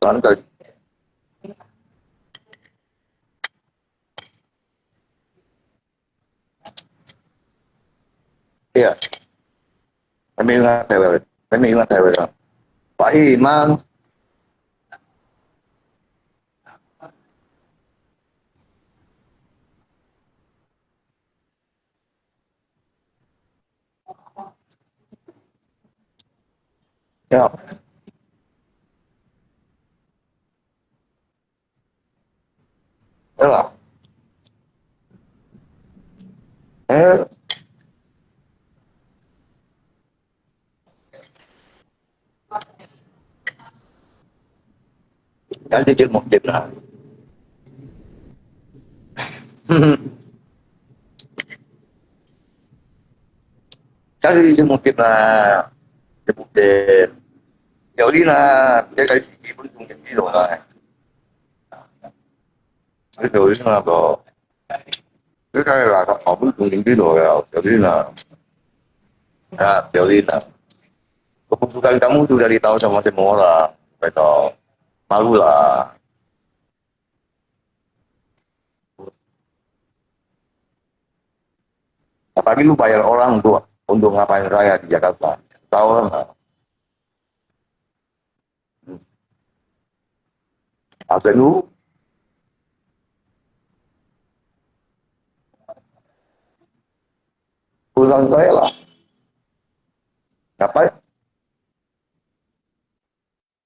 Santai. Iya. Kami ingat ya, kami ingat ya. Pak Imam. Ya. Ela. Eh. Jadi dia mungkin lah. Jadi dia mungkin lah. Dia mungkin. Jadi lah, dia kali ini pun mungkin di luar lah. Itu itu apa? Dia kan lah, kamu tungging dulu ya, jadi lah. Ya, jadi lah. Keputusan kamu sudah tahu sama semua lah. Betul. Malu lah. Apalagi lu bayar orang untuk untuk ngapain saya di Jakarta. Tahu lah. Apa lu? Kurang saya lah. Apa?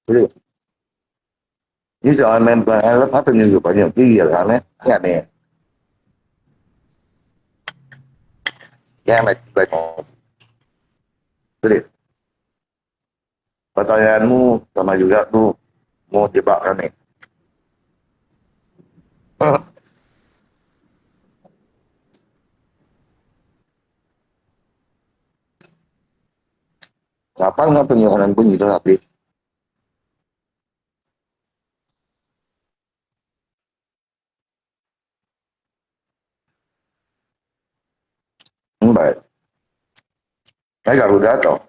Jadi, ini soal member, apa tu ni rupanya? Iya, kan, eh? Ingat ni. Ya, baik, baik. Jadi, pertanyaanmu sama juga tu mau jebak kami. Kapan kau punya orang bunyi tu habis? Mbai. Ai, Garuda to.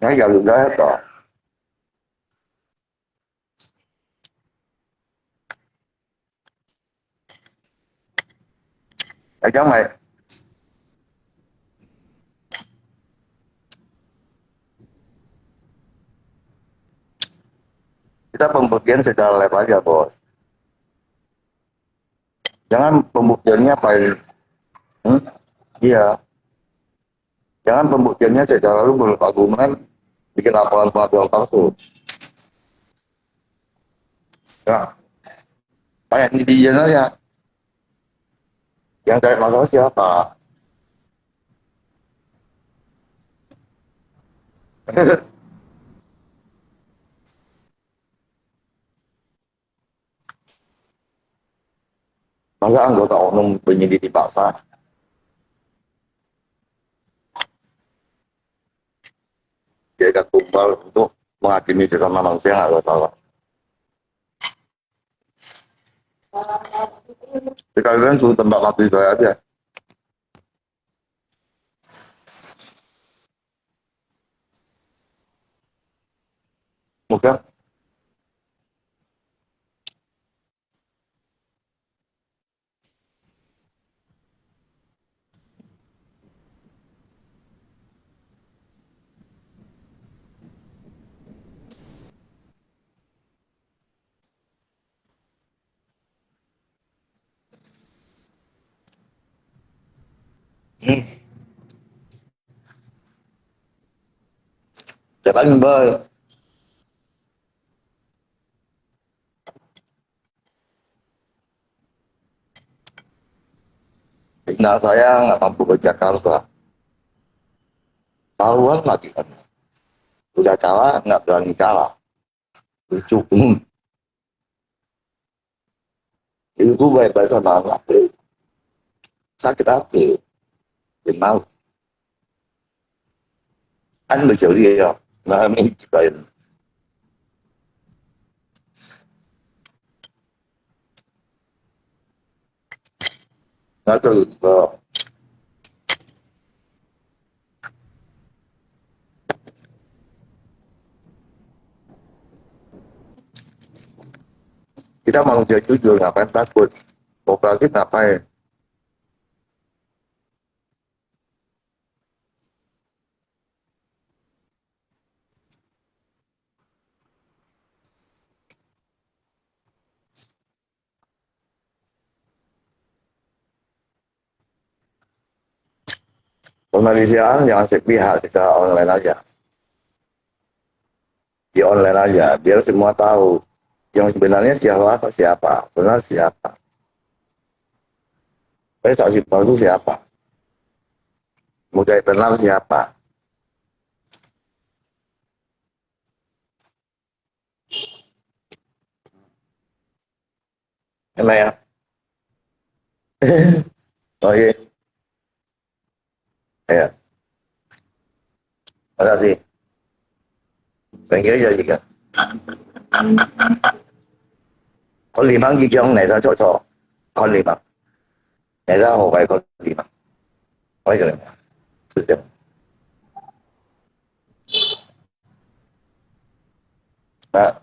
Ai, Garuda to. Ai, jangan mai. Kita pembuktian secara live aja, Bos. Jangan pembuktiannya pakai, hmm? Iya. Jangan pembuktiannya secara lu menurut argumen, bikin laporan pengaduan palsu. Ya. Banyak netizen aja. Yang cari masalah siapa? Masa anggota oknum penyidik dipaksa? Dia ikat tumbal untuk menghakimi sesama manusia yang ada salah. Sekalian suruh tembak mati saya aja. Oke. Hmm. Siapa yang membawa? Nah, saya nggak mampu ke Jakarta. Tahuan lagi kan. Udah kalah, nggak berani kalah. Lucu. Ibu baik-baik sama anak. Sakit hati. Dia mau. Kan bisa dia. Nah, ini juga ini. Nah, tuh, tuh. Kita manusia jujur, ngapain takut? Kooperatif ngapain? Pembersihan yang sepihak secara online aja. Di online aja, biar semua tahu yang sebenarnya siapa, siapa, benar siapa. Tapi saksi palsu siapa? Mau cari benar siapa? Enak ya? Oke. Ya. Makasih. Thank you aja juga. 看你们一样，你在做错，看你们，你在后悔看你们，为什么？是这样。啊，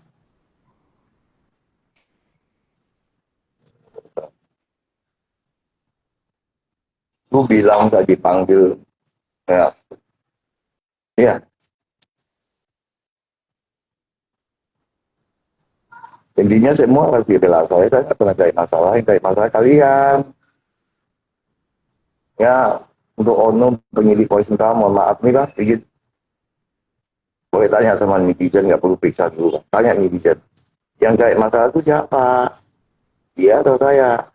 不比人家的朋友，对啊，对啊。Intinya semua pasti bela saya, saya nggak pernah cari masalah, yang cari masalah kalian. Ya, untuk oknum penyidik polisi utama, mohon maaf nih Bang, izin. Boleh tanya sama netizen, nggak perlu periksa dulu, Bang. Tanya netizen. Yang cari masalah itu siapa? Dia atau saya?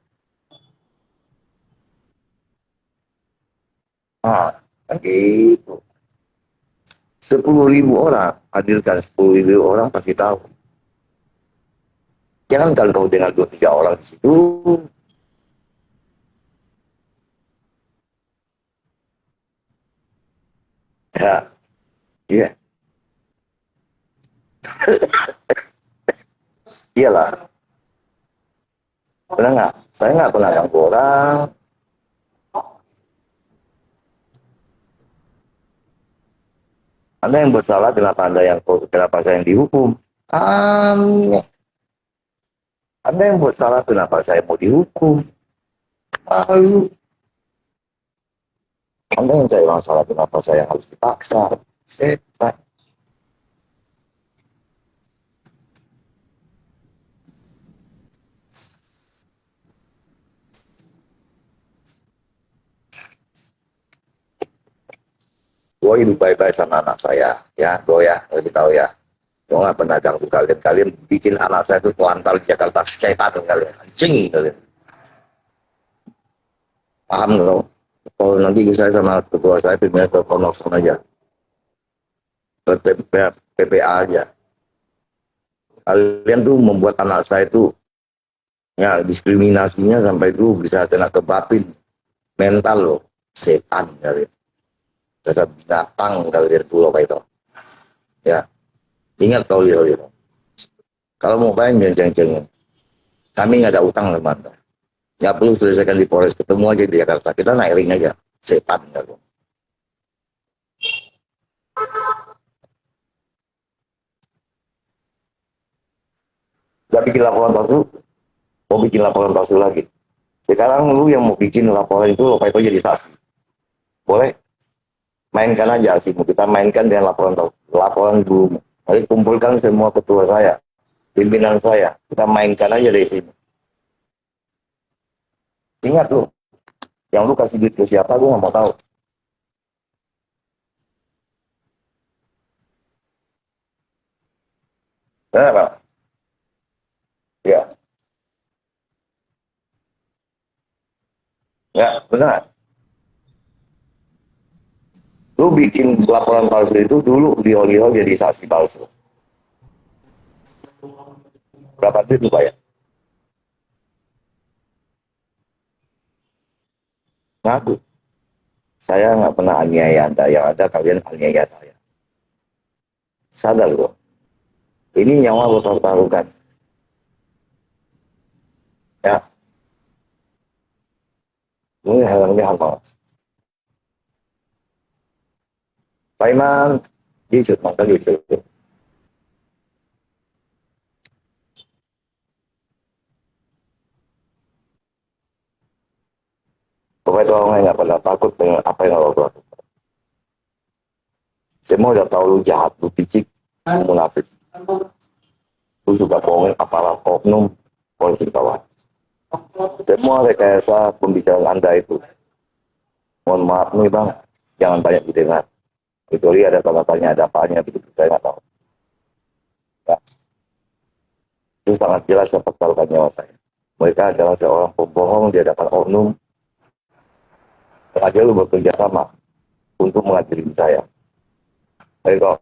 Ah, kan gitu. Sepuluh ribu orang, hadirkan sepuluh ribu orang pasti tahu. Jangankan kau dengan dua tiga orang di situ. Ya, iya. Iyalah. Pernah nggak? Saya nggak pernah ganggu orang. Anda yang buat salah, kenapa Anda yang, kenapa saya yang dihukum? Aneh. Anda yang buat salah, kenapa saya mau dihukum? Malu. Anda yang cari masalah, kenapa saya harus dipaksa? Setan. 我一路拜拜 sama anak saya, ya, bro ya, kasih tahu ya. Jangan pernah ganggu kalian. Kalian bikin anak saya itu terlantar di Jakarta, setan kalian, anjing kalian. Paham lo? Kalau nanti saya sama ketua saya, pimpinan ke pondok sana aja. Ke P P A aja. Kalian tuh membuat anak saya itu, ya, diskriminasinya sampai itu bisa kena ke batin, mental lo. Setan kalian. Dasar binatang kalian tuh lo itu. Ya. Ingat kau lihat itu. Kalau mau bayar, jangan-jangan. Kami nggak ada utang sama Anda. Nggak perlu selesaikan di Polres, ketemu aja di Jakarta. Kita naik ring aja. Setan kalian. Dia bikin laporan palsu, mau bikin laporan palsu lagi. Sekarang lu yang mau bikin laporan itu, lo itu jadi saksi. Boleh? Mainkan aja aksimu. Kita mainkan dengan laporan palsu. Laporan dulu. Nanti kumpulkan semua ketua saya, pimpinan saya. Kita mainkan aja dari sini. Ingat lu, yang lu kasih duit ke siapa, gua nggak mau tahu. Kenapa? Ya. Ya, benar. Lu bikin laporan palsu itu dulu, liho-liho jadi saksi palsu. Berapa duit lu bayar? Ngaku. Saya nggak pernah aniaya Anda, yang ada kalian aniaya saya. Sadar lo. Ini nyawa lo taruhkan. Ya. Ini hal yang hal mau. Paiman, di sud, maka di sud. Pokoknya orang nggak pernah takut dengan apa yang Allah lakukan. Semua udah tahu lu jahat, lu picik, lu munafik. Lu suka bohongin aparat oknum polisi bawah. Semua rekayasa pembicaraan Anda itu, mohon maaf nih Bang, jangan banyak didengar. Kecuali ada tanda tanya, ada apanya begitu, saya nggak tahu. Ya. Itu sangat jelas mempertaruhkan nyawa saya. Mereka adalah seorang pembohong di hadapan oknum. Sengaja lu bekerja sama untuk mengadili saya. Jadi kalau